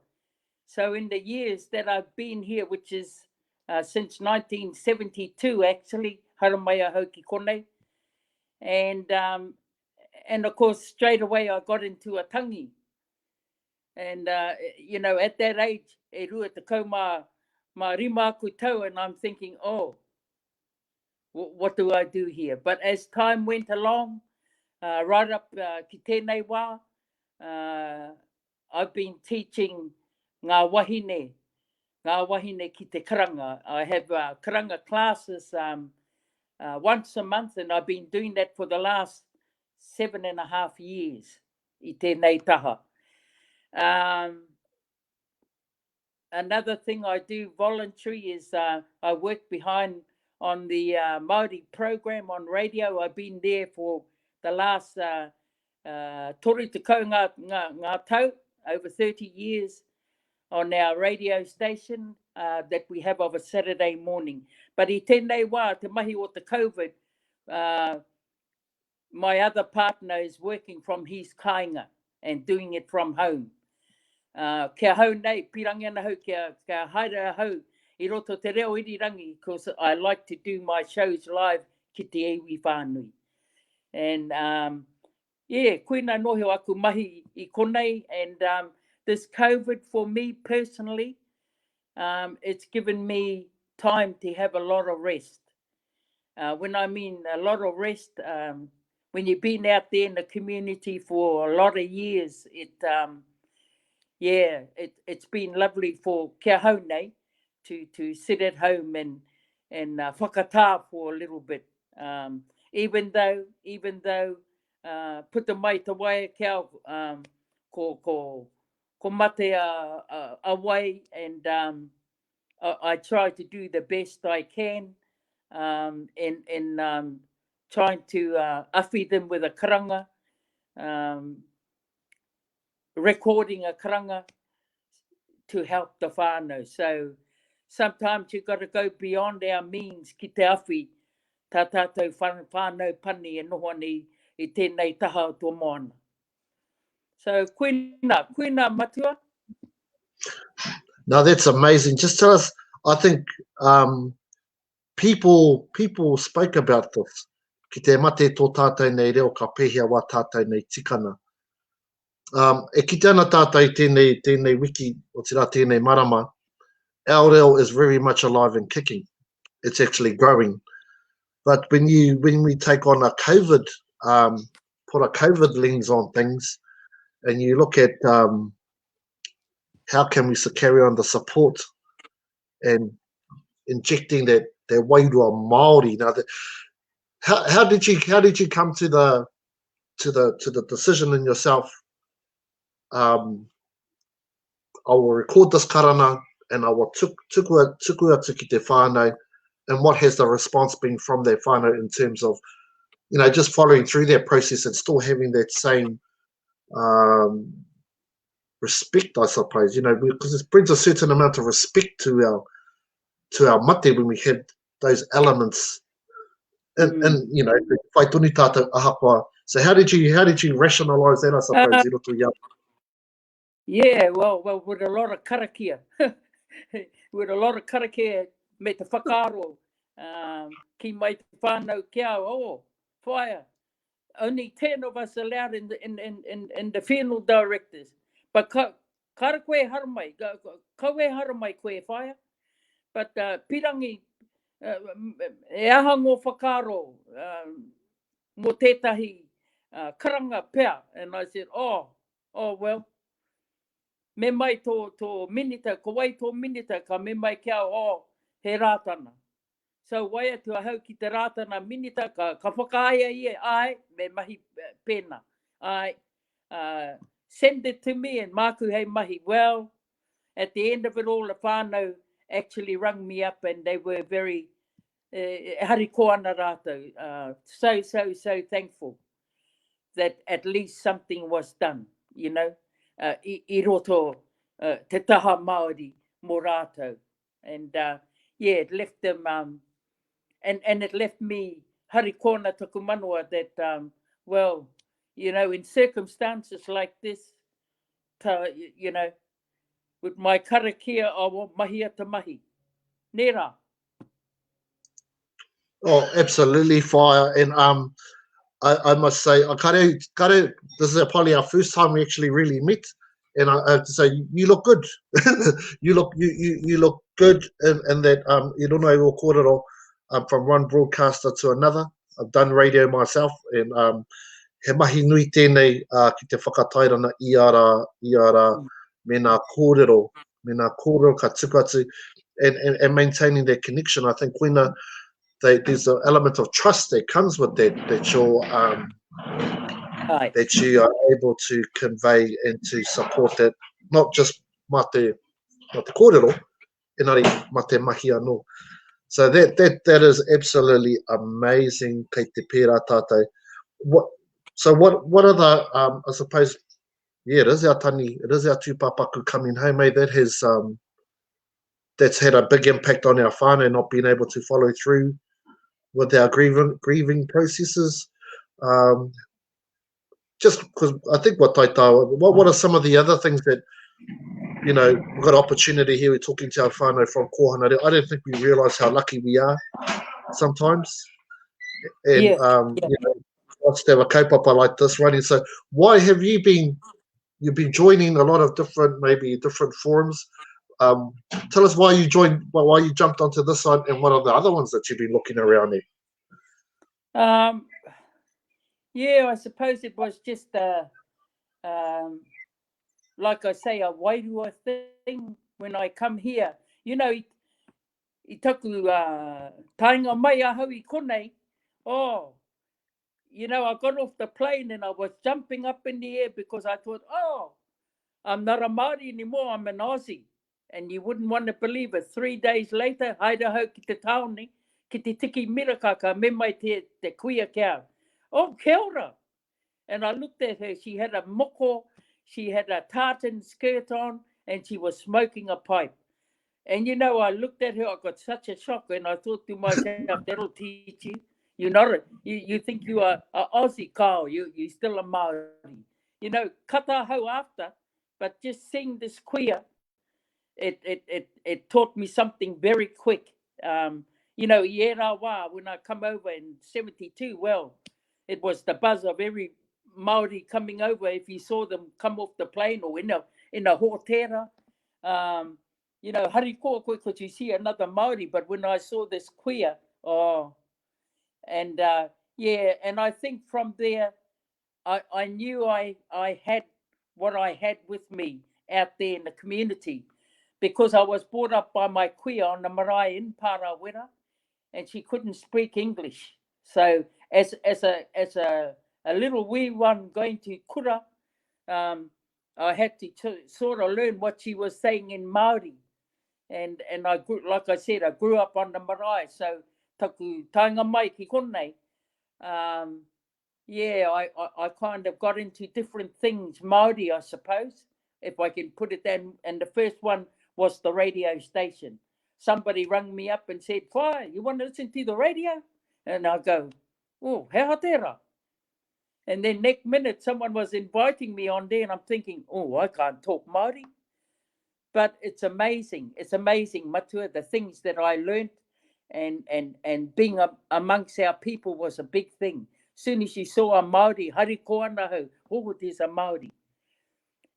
Speaker 5: So in the years that I've been here, which is uh, since 1972 actually, haramai ahau ki konei. And, um, and of course, straight away I got into a tangi. And, uh, you know, at that age, e rua te kau mā, mā rima aku tau, and I'm thinking, oh, what do I do here? But as time went along, uh, right up uh, ki tēnei wā, uh, I've been teaching ngā wahine, ngā wahine ki te karanga. I have uh, karanga classes um, uh, once a month and I've been doing that for the last seven and a half years i tēnei taha. Um, another thing I do voluntary is uh, I work behind on the uh, Māori program on radio. I've been there for the last uh, uh, toru tekau ngā, ngā, ngā tau, over 30 years on our radio station uh, that we have of a Saturday morning. But i tēnei wā, te mahi o te COVID, uh, my other partner is working from his kāinga and doing it from home. Uh, kia hau nei, pirangi ana hau, kia, kia haere ahau i roto te reo irirangi, because I like to do my shows live ki te iwi whānui. And um, yeah, koina noho aku mahi i konei, and um, this COVID for me personally, um, it's given me time to have a lot of rest. Uh, when I mean a lot of rest, um, when you've been out there in the community for a lot of years, it, um, yeah, it, it's been lovely for kia hau nei to, to sit at home and, and uh, whakatā for a little bit. Um, even though, even though, uh, puta mai te waea kia, um, ko, ko, ko mate a, a, a wai and um, I, I try to do the best I can um, in, in um, trying to uh, awhi them with a karanga, um, recording a karanga to help the whānau. So sometimes you've got to go beyond our means ki te awhi tā tātou whānau pani e noho ana i, i tēnei taha o tō moana. So koina, koina matua.
Speaker 1: Now that's amazing. Just tell us, I think um, people people spoke about this. Ki te mate tō tātou nei reo ka pēhea wā tātou nei tikana. Um, e kite ana tātou i tēnei, tēnei wiki, otirā tēnei marama, our reo is very much alive and kicking. It's actually growing. But when you when we take on a COVID, um, put a COVID lens on things, and you look at um, how can we carry on the support and injecting that that wairua Māori. Now, the, how, how did you how did you come to the to the to the decision in yourself? Um, I will record this karana and I will tuk, tuku, tuku atu ki te whānau and what has the response been from their whānau in terms of you know just following through that process and still having that same um, respect, I suppose, you know, because it brings a certain amount of respect to our to our mate when we have those elements and, mm. and you know, whai tonu tātou ahakoa. So how did you how did you rationalize that, I suppose, uh, i roto i a
Speaker 5: Yeah, well, well, with a lot of karakia. with a lot of karakia me te whakaaro um, ki mai te whānau ki au, oh, whaia, only 10 of us allowed in the, in, in, in, in the funeral directors. But ka, kara koe haramai, ka, kau e haramai koe e whaia. But uh, pirangi, uh, e aha ngō whakaaro um, mō tētahi uh, karanga pea. And I said, oh, Oh, well, me mai tō, tō minita, ko wai tō minita, ka me mai ki au, oh, he Rātana. So, wai atu ahau ki te Rātana minita, ka, ka whakaae ia, āe, me mahi pēnā. Āe, uh, send it to me and māku hei mahi. Well, at the end of it all, the whānau actually rang me up and they were very, eh, harikoa ana rātou. Uh, so, so, so thankful. that at least something was done, you know, uh, i, i roto uh, te taha Māori mō rātou. And uh, yeah, it left them, um, and, and it left me harikona taku manawa that, um, well, you know, in circumstances like this, ta, you know, with my karakia, I want mahi a te mahi. Nē rā?
Speaker 1: Oh, absolutely fire. And um, I, I must say, I kare, kare, this is probably our first time we actually really met. And I, I have to say, you look good. you look you, you, you look good in, in that um, you don't know o kōrero um, from one broadcaster to another. I've done radio myself and um, he mahi nui tēnei uh, ki te whakatairana i a rā, i a rā, mm. me nā kōrero me nā kōrero ka tuku atu, and, and, and maintaining that connection. I think koina, they, there's an element of trust that comes with that, that you're, um, that you are able to convey and to support that, not just mā te, mā te kōrero, engari mā te mahi anō. So that, that, that is absolutely amazing kei te pērā tātou. What, so what, what are the, um, I suppose, yeah, it is our tangi, it is our tūpāpaku coming home, eh? That has, um, that's had a big impact on our whānau not being able to follow through with our grieving, grieving processes. Um, just because I think what Taitawa, what, what are some of the other things that, you know, we've got opportunity here, we're talking to our whānau from Kōhanga. I don't think we realise how lucky we are sometimes. And, yeah, um, yeah. you know, us to have a kaupapa like this running. So why have you been, you've been joining a lot of different, maybe different forums. Um, tell us why you joined, why you jumped onto this one and what are the other ones that you've been looking around at?
Speaker 5: Um, yeah, I suppose it was just, uh, um, like I say, a wairua thing when I come here. You know, i, i taku uh, taenga mai ahau i konei, oh, you know, I got off the plane and I was jumping up in the air because I thought, oh, I'm not a Māori anymore, I'm an Aussie. And you wouldn't want to believe it. Three days later, haere ahau ki te tāone, ki te tiki miraka, ka me mai te, te kuia ki au. Oh, kia ora! And I looked at her, she had a moko, she had a tartan skirt on, and she was smoking a pipe. And you know, I looked at her, I got such a shock, and I thought to myself, that'll teach you. You're not a, you, you think you are a Aussie, Kyle, you, you're still a Māori. You know, kata hau after, but just seeing this queer, it, it, it, it taught me something very quick. Um, you know, i ērā wā, when I come over in 72, well, it was the buzz of every Māori coming over if you saw them come off the plane or in a, in a hōtera. Um, you know, harikoa koe because you see another Māori, but when I saw this queer, oh, and uh, yeah, and I think from there, I, I knew I, I had what I had with me out there in the community because I was brought up by my kuia on the marae in Parawera and she couldn't speak English. So as, as, a, as a, a little wee one going to kura, um, I had to, to sort of learn what she was saying in Māori. And, and I grew, like I said, I grew up on the marae, so taku taenga mai ki konei, um, yeah, I, I, I kind of got into different things, Māori, I suppose. if I can put it down. And the first one was the radio station. Somebody rang me up and said, Why, you want to listen to the radio? And I go, Oh, he aha tērā? And then next minute, someone was inviting me on there, and I'm thinking, oh, I can't talk Māori. But it's amazing. It's amazing, Matua, the things that I learnt and, and, and being a, amongst our people was a big thing. Soon as you saw a Māori, hariko ana hau, oh, there's a Māori.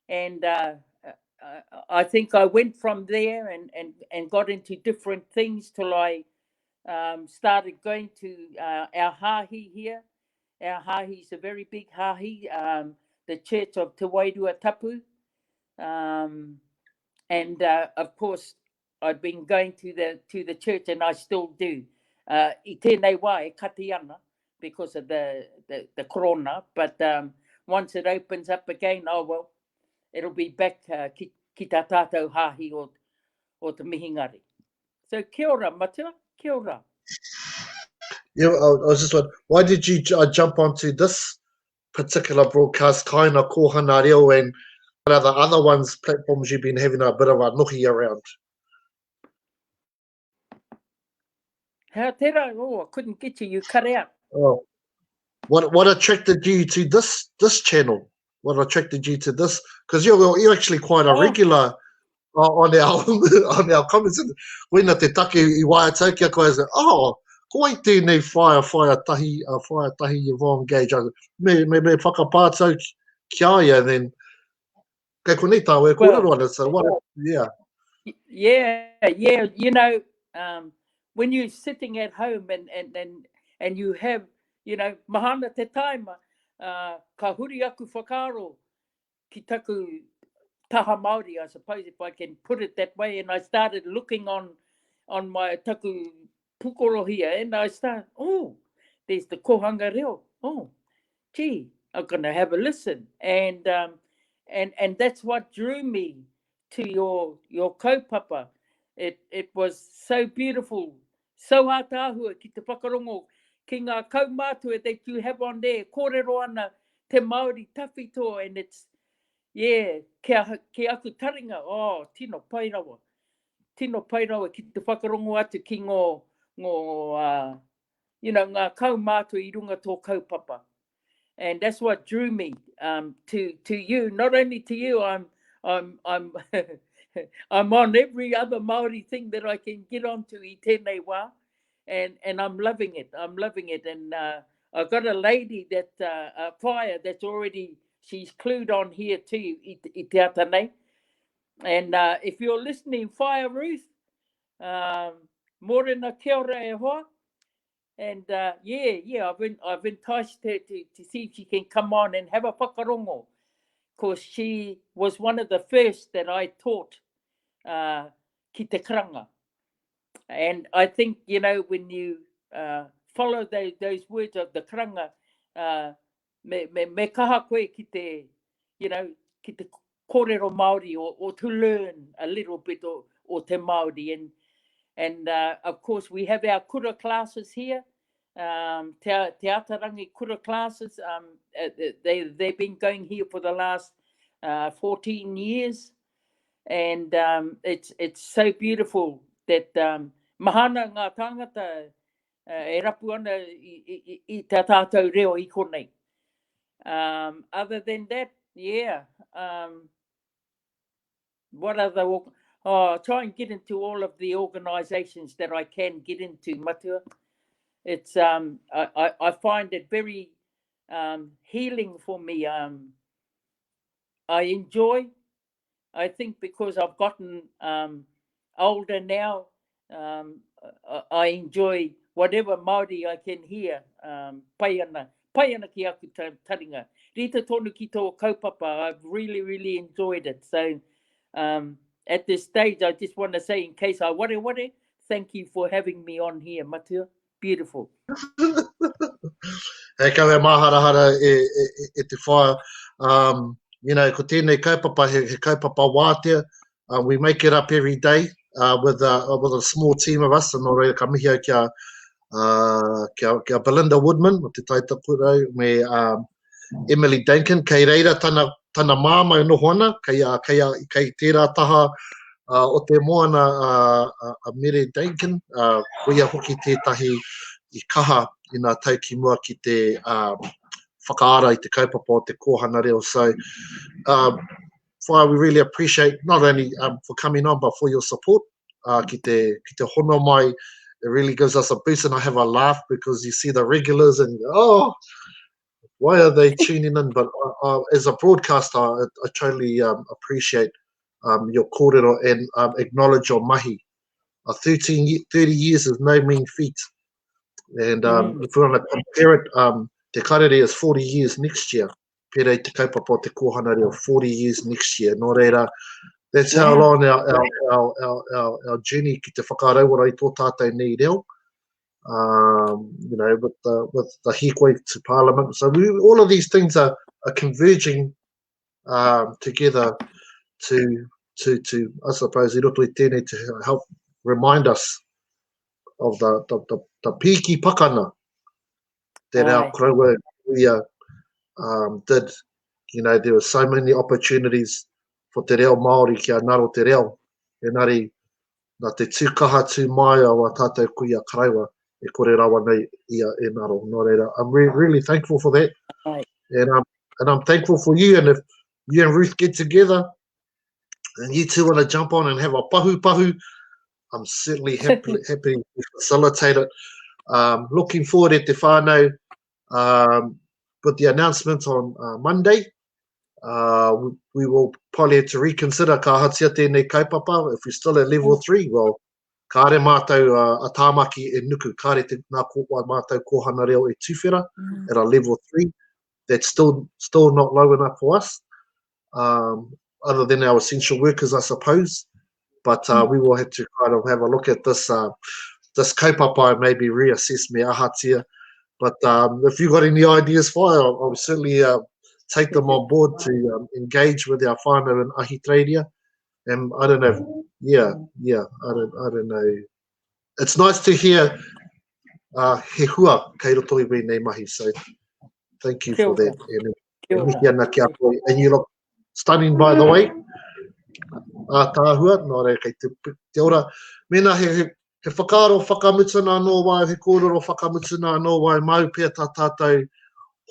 Speaker 5: And uh, uh I think I went from there and, and, and got into different things till I um, started going to uh, our hāhi here. Our hāhi is a very big hāhi, um, the Church of Te Wairua Tapu. Um, and uh, of course, I've been going to the to the church and I still do. Uh, I tēnei wā e kati ana because of the, the, the corona, but um, once it opens up again, oh well, it'll be back uh, ki, ki tā tātou hāhi o, o te mihingare. So kia ora, matua, kia ora.
Speaker 1: Yeah, I, I was just wondering, why did you uh, jump onto this particular broadcast, Kaina Kohana Reo, and what are the other ones, platforms you've been having a bit of a nohi around?
Speaker 5: Hea tērā? Oh, I couldn't get you, you cut out.
Speaker 1: Oh. What what attracted you to this this channel? What attracted you to this? Because you're you're actually quite a oh. regular uh, on our on our comments. Koina te take i waea tau ki a koe, oh, ko wai tēnei whaea, whaea tahi, uh, whaea tahi Yvonne Gage. Me, me, me whakapā tau ki a ia, and then, kei konei tāu e kōrero ana, so what, yeah.
Speaker 5: Yeah, yeah, you know, um, when you're sitting at home and, and, and, and you have, you know, mahana te taima, uh, ka huri aku whakaaro ki taku taha Māori, I suppose, if I can put it that way, and I started looking on, on my taku pukoro here, and I start, oh, there's the kohanga reo, oh, gee, I'm going to have a listen. And, um, and, and that's what drew me to your, your kaupapa. It, it was so beautiful, so ātaahua ki te whakarongo ki ngā kaumātua that you have on there, kōrero ana te Māori tawhito and it's, yeah, kia, ki aku taringa, oh, tino pai rawa. Tino pai rawa ki te whakarongo atu ki ngō, ngō, uh, you know, ngā kaumātua i runga tō kaupapa. And that's what drew me um, to, to you. Not only to you, I'm, I'm, I'm, I'm on every other Māori thing that I can get onto i tēnei wā. And, and I'm loving it. I'm loving it. And uh, I've got a lady that, uh, a whaea that's already, she's clued on here too, i, i te ata nei. And uh, if you're listening, Whaea Ruth, um, mōrena kia ora e hoa. And uh, yeah, yeah, I've, been, I've enticed her to, to see if she can come on and have a whakarongo. Because she was one of the first that I taught uh, ki te karanga. And I think, you know, when you uh, follow those, those words of the karanga, uh, me, me, me kaha koe ki te, you know, ki te kōrero Māori or, or to learn a little bit o, o te Māori. And, and uh, of course we have our kura classes here, um, te, te Atarangi kura classes, um, uh, they, they've been going here for the last uh, 14 years. And um, it's, it's so beautiful that um, mahana ngā tāngata uh, e rapu ana i, i, i, i tā tātou reo i konei. Um, other than that, yeah. Um, what other... Oh, try and get into all of the organisations that I can get into, Matua. It's um, I, I, I find it very um, healing for me. Um, I enjoy I think because I've gotten um, older now, um, I, I enjoy whatever Māori I can hear, um, pai ana, pai ana ki aku taringa. Rite tonu ki tō kaupapa, I've really, really enjoyed it. So um, at this stage, I just want to say, in case I wareware, thank you for having me on here, Matua. Beautiful.
Speaker 1: He kau e māharahara e, e, e, e te whaea. Um, you know, ko tēnei kaupapa, he, he kaupapa wātea. Uh, we make it up every day uh, with, a, with a small team of us. Nō reira, ka mihi au kia, uh, kia, kia Belinda Woodman o Te Taitakurau me um, Emily Duncan. Kei reira tana, tana māmā e noho ana, kei, uh, kei, uh, kei tērā taha uh, o te moana uh, uh, a Mere Duncan, uh, koia hoki tētahi i kaha i ngā tau ki mua ki te uh, whakaara i te kaupapa o te kōhanga reo. So, um, why we really appreciate not only um, for coming on, but for your support uh, ki, te, ki te hono mai. It really gives us a boost and I have a laugh because you see the regulars and you go, oh, why are they tuning in? But uh, uh, as a broadcaster, I, I totally um, appreciate um, your kōrero and um, acknowledge your mahi. Uh, 13, 30 years is no mean feat. And um, mm. if we want to compare it, um, Te Karere is 40 years next year. Pērā i te kaupapa o te kōhanga reo, 40 years next year. Nō reira, that's how long our, our, our, our, our, our journey ki te whakarauora i tō tātou nei reo. Um, you know, with the, with the hīkoi to Parliament. So we, all of these things are, are converging um, together to, to, to, I suppose, i roto i tēnei to help remind us of the, the, the, the pīki pakana that our koroua kuia um, did. You know, there were so many opportunities for te reo Māori kia ngaro te reo. Engari, nā te tū kaha tū māia o a tātou kuia karaua, e kore rawa nei ia e ngaro. Nō reira, I'm re really thankful for that. And, um, and I'm thankful for you. And if you and Ruth get together and you two want to jump on and have a pahu pahu, I'm certainly happy, happy to facilitate it. Um, looking forward at te whānau um, with the announcement on uh, Monday. Uh, we, we will probably have to reconsider ka ahatia tēnei kaupapa. If we're still at level 3, well, kāre mātou uh, a Tāmaki e nuku, kāre te, nā ko, mātou kōhanga reo e tuwhera mm. at a level 3. That's still, still not low enough for us. Um, other than our essential workers, I suppose. But uh, mm. we will have to kind of have a look at this uh, this kaupapa and maybe reassess me ahatia. But um, if you've got any ideas for it, I'll, I'll certainly uh, take them on board to um, engage with our whānau in Ahitereiria. And I don't know, yeah, yeah, I don't, I don't know. It's nice to hear uh, he hua kei roto i wēnei mahi, so thank you for that. And, e mihi ana ki a koe. And you look stunning, by the way. Ātaahua, nō reira kei te, te ora. Mēnā he, he, he whakaaro whakamutuna anō wai, he kōrero whakamutuna anō wai, māu pea tā tātou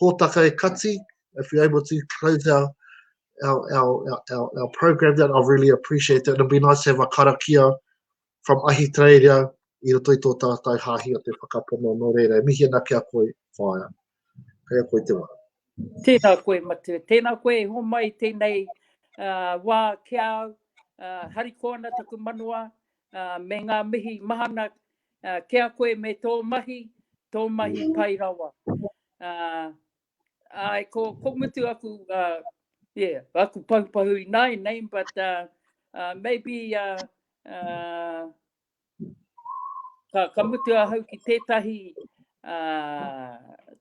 Speaker 1: hōtaka e kati, if you're able to close our, our, our, our, our program that, I really appreciate that. It'll be nice to have a karakia from Ahitereiria i roto i tō tātou hāhi o te whakapono. Nō reira, e mihi ana ki a koe, whaea. Kei a koe te wā.
Speaker 5: Tēnā koe, Matua. Tēnā koe e homai tēnei uh, wā ki a au. Uh, harikoa ana taku manawa uh, me ngā mihi mahana uh, ki a koe me tō mahi, tō mahi pai rawa. Uh, ai, ko, ko mutu aku, uh, yeah, aku pahupahu ināianei, but uh, uh, maybe uh, uh, ka, ka mutu ahau ki tētahi uh,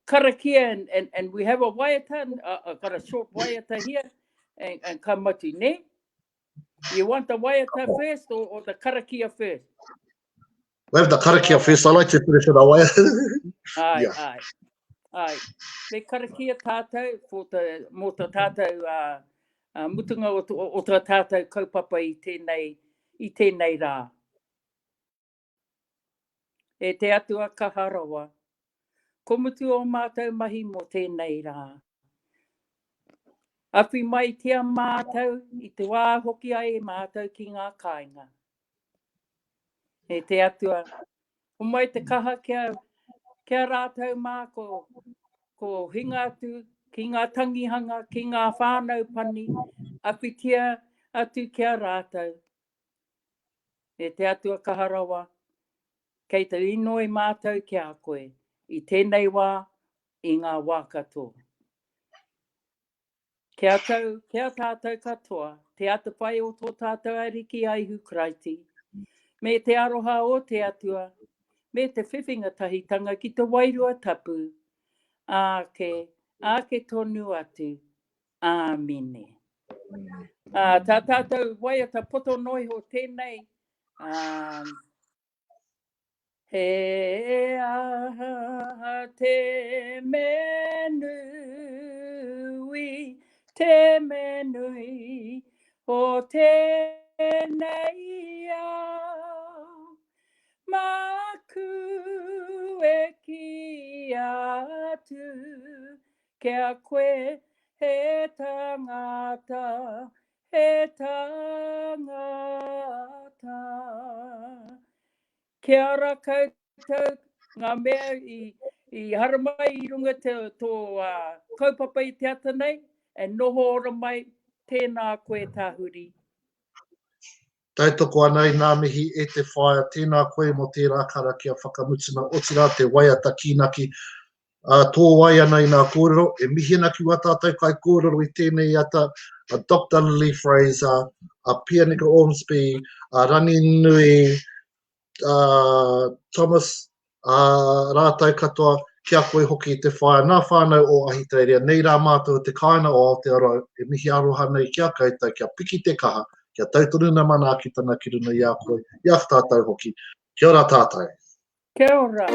Speaker 5: karakia and, and, and we have a waiata, uh, I've got a short waiata here, and, and ka mutu, ne? You want the waiata first or, or the karakia first?
Speaker 1: We have the karakia first. I like to finish with a waiata.
Speaker 5: Ai, yeah. ai. Ai. Me karakia tātou for te, mō te tātou uh, uh, mutunga o, o, o tā tātou kaupapa i tēnei, i tēnei rā. E te Atua kaha rawa, ko mutu ō mātou mahi mō tēnei rā. Awhi maitia mātou i te wā hoki ai mātou ki ngā kāinga. E te Atua, homai te kaha kia, kia rātou mā ko, ko hinga atu ki ngā tangihanga, ki ngā whānau pani, awhitia atu ki a rātou. E te Atua kaha rawa, kei te inoi mātou ki a koe i tēnei wā, i ngā wā katoa. Kia tau, kia tātou katoa, te atawhai o tō tātou Ariki a Ihu Karaiti, me te aroha o te Atua, me te whiwhinga tahitanga ki te Wairua Tapu, āke, āke tonu atu. Āmine. Ā, tā tātou waiata poto noa iho tēnei, ā, He aha te mea nui? Te me nui o tēnei ao, Māku e kī atu kia koe he tangata, he tangata. Kia ora koutou ngā mea i, i haramai i runga te, tō uh, kaupapa i te ata nei, e noho ora mai, tēnā koe Tahuri.
Speaker 1: Tautoko ana i ngā mihi e te whaea, tēnā koe mō tērā karakia whakamutuna, otirā te waiata kīnaki, ā, tōwai ana i ngā kōrero, e mihi ana ki wā tātou kaikōrero i tēnei ata, a Doctor Lily Fraser, a Pianika Ormsby, a Ranginui, a Thomas, a rātou katoa, ki a koe hoki te whaea, ngā whānau o Ahitereiria, nei rā mātou o te kāinga o Aotearoa e mihi aroha nei ki a koutou, kia piki te kaha, kia tau tonu ngā manaakitanga ki runga i a koe, i a tātou hoki. Kia ora tātou.
Speaker 5: Kia ora.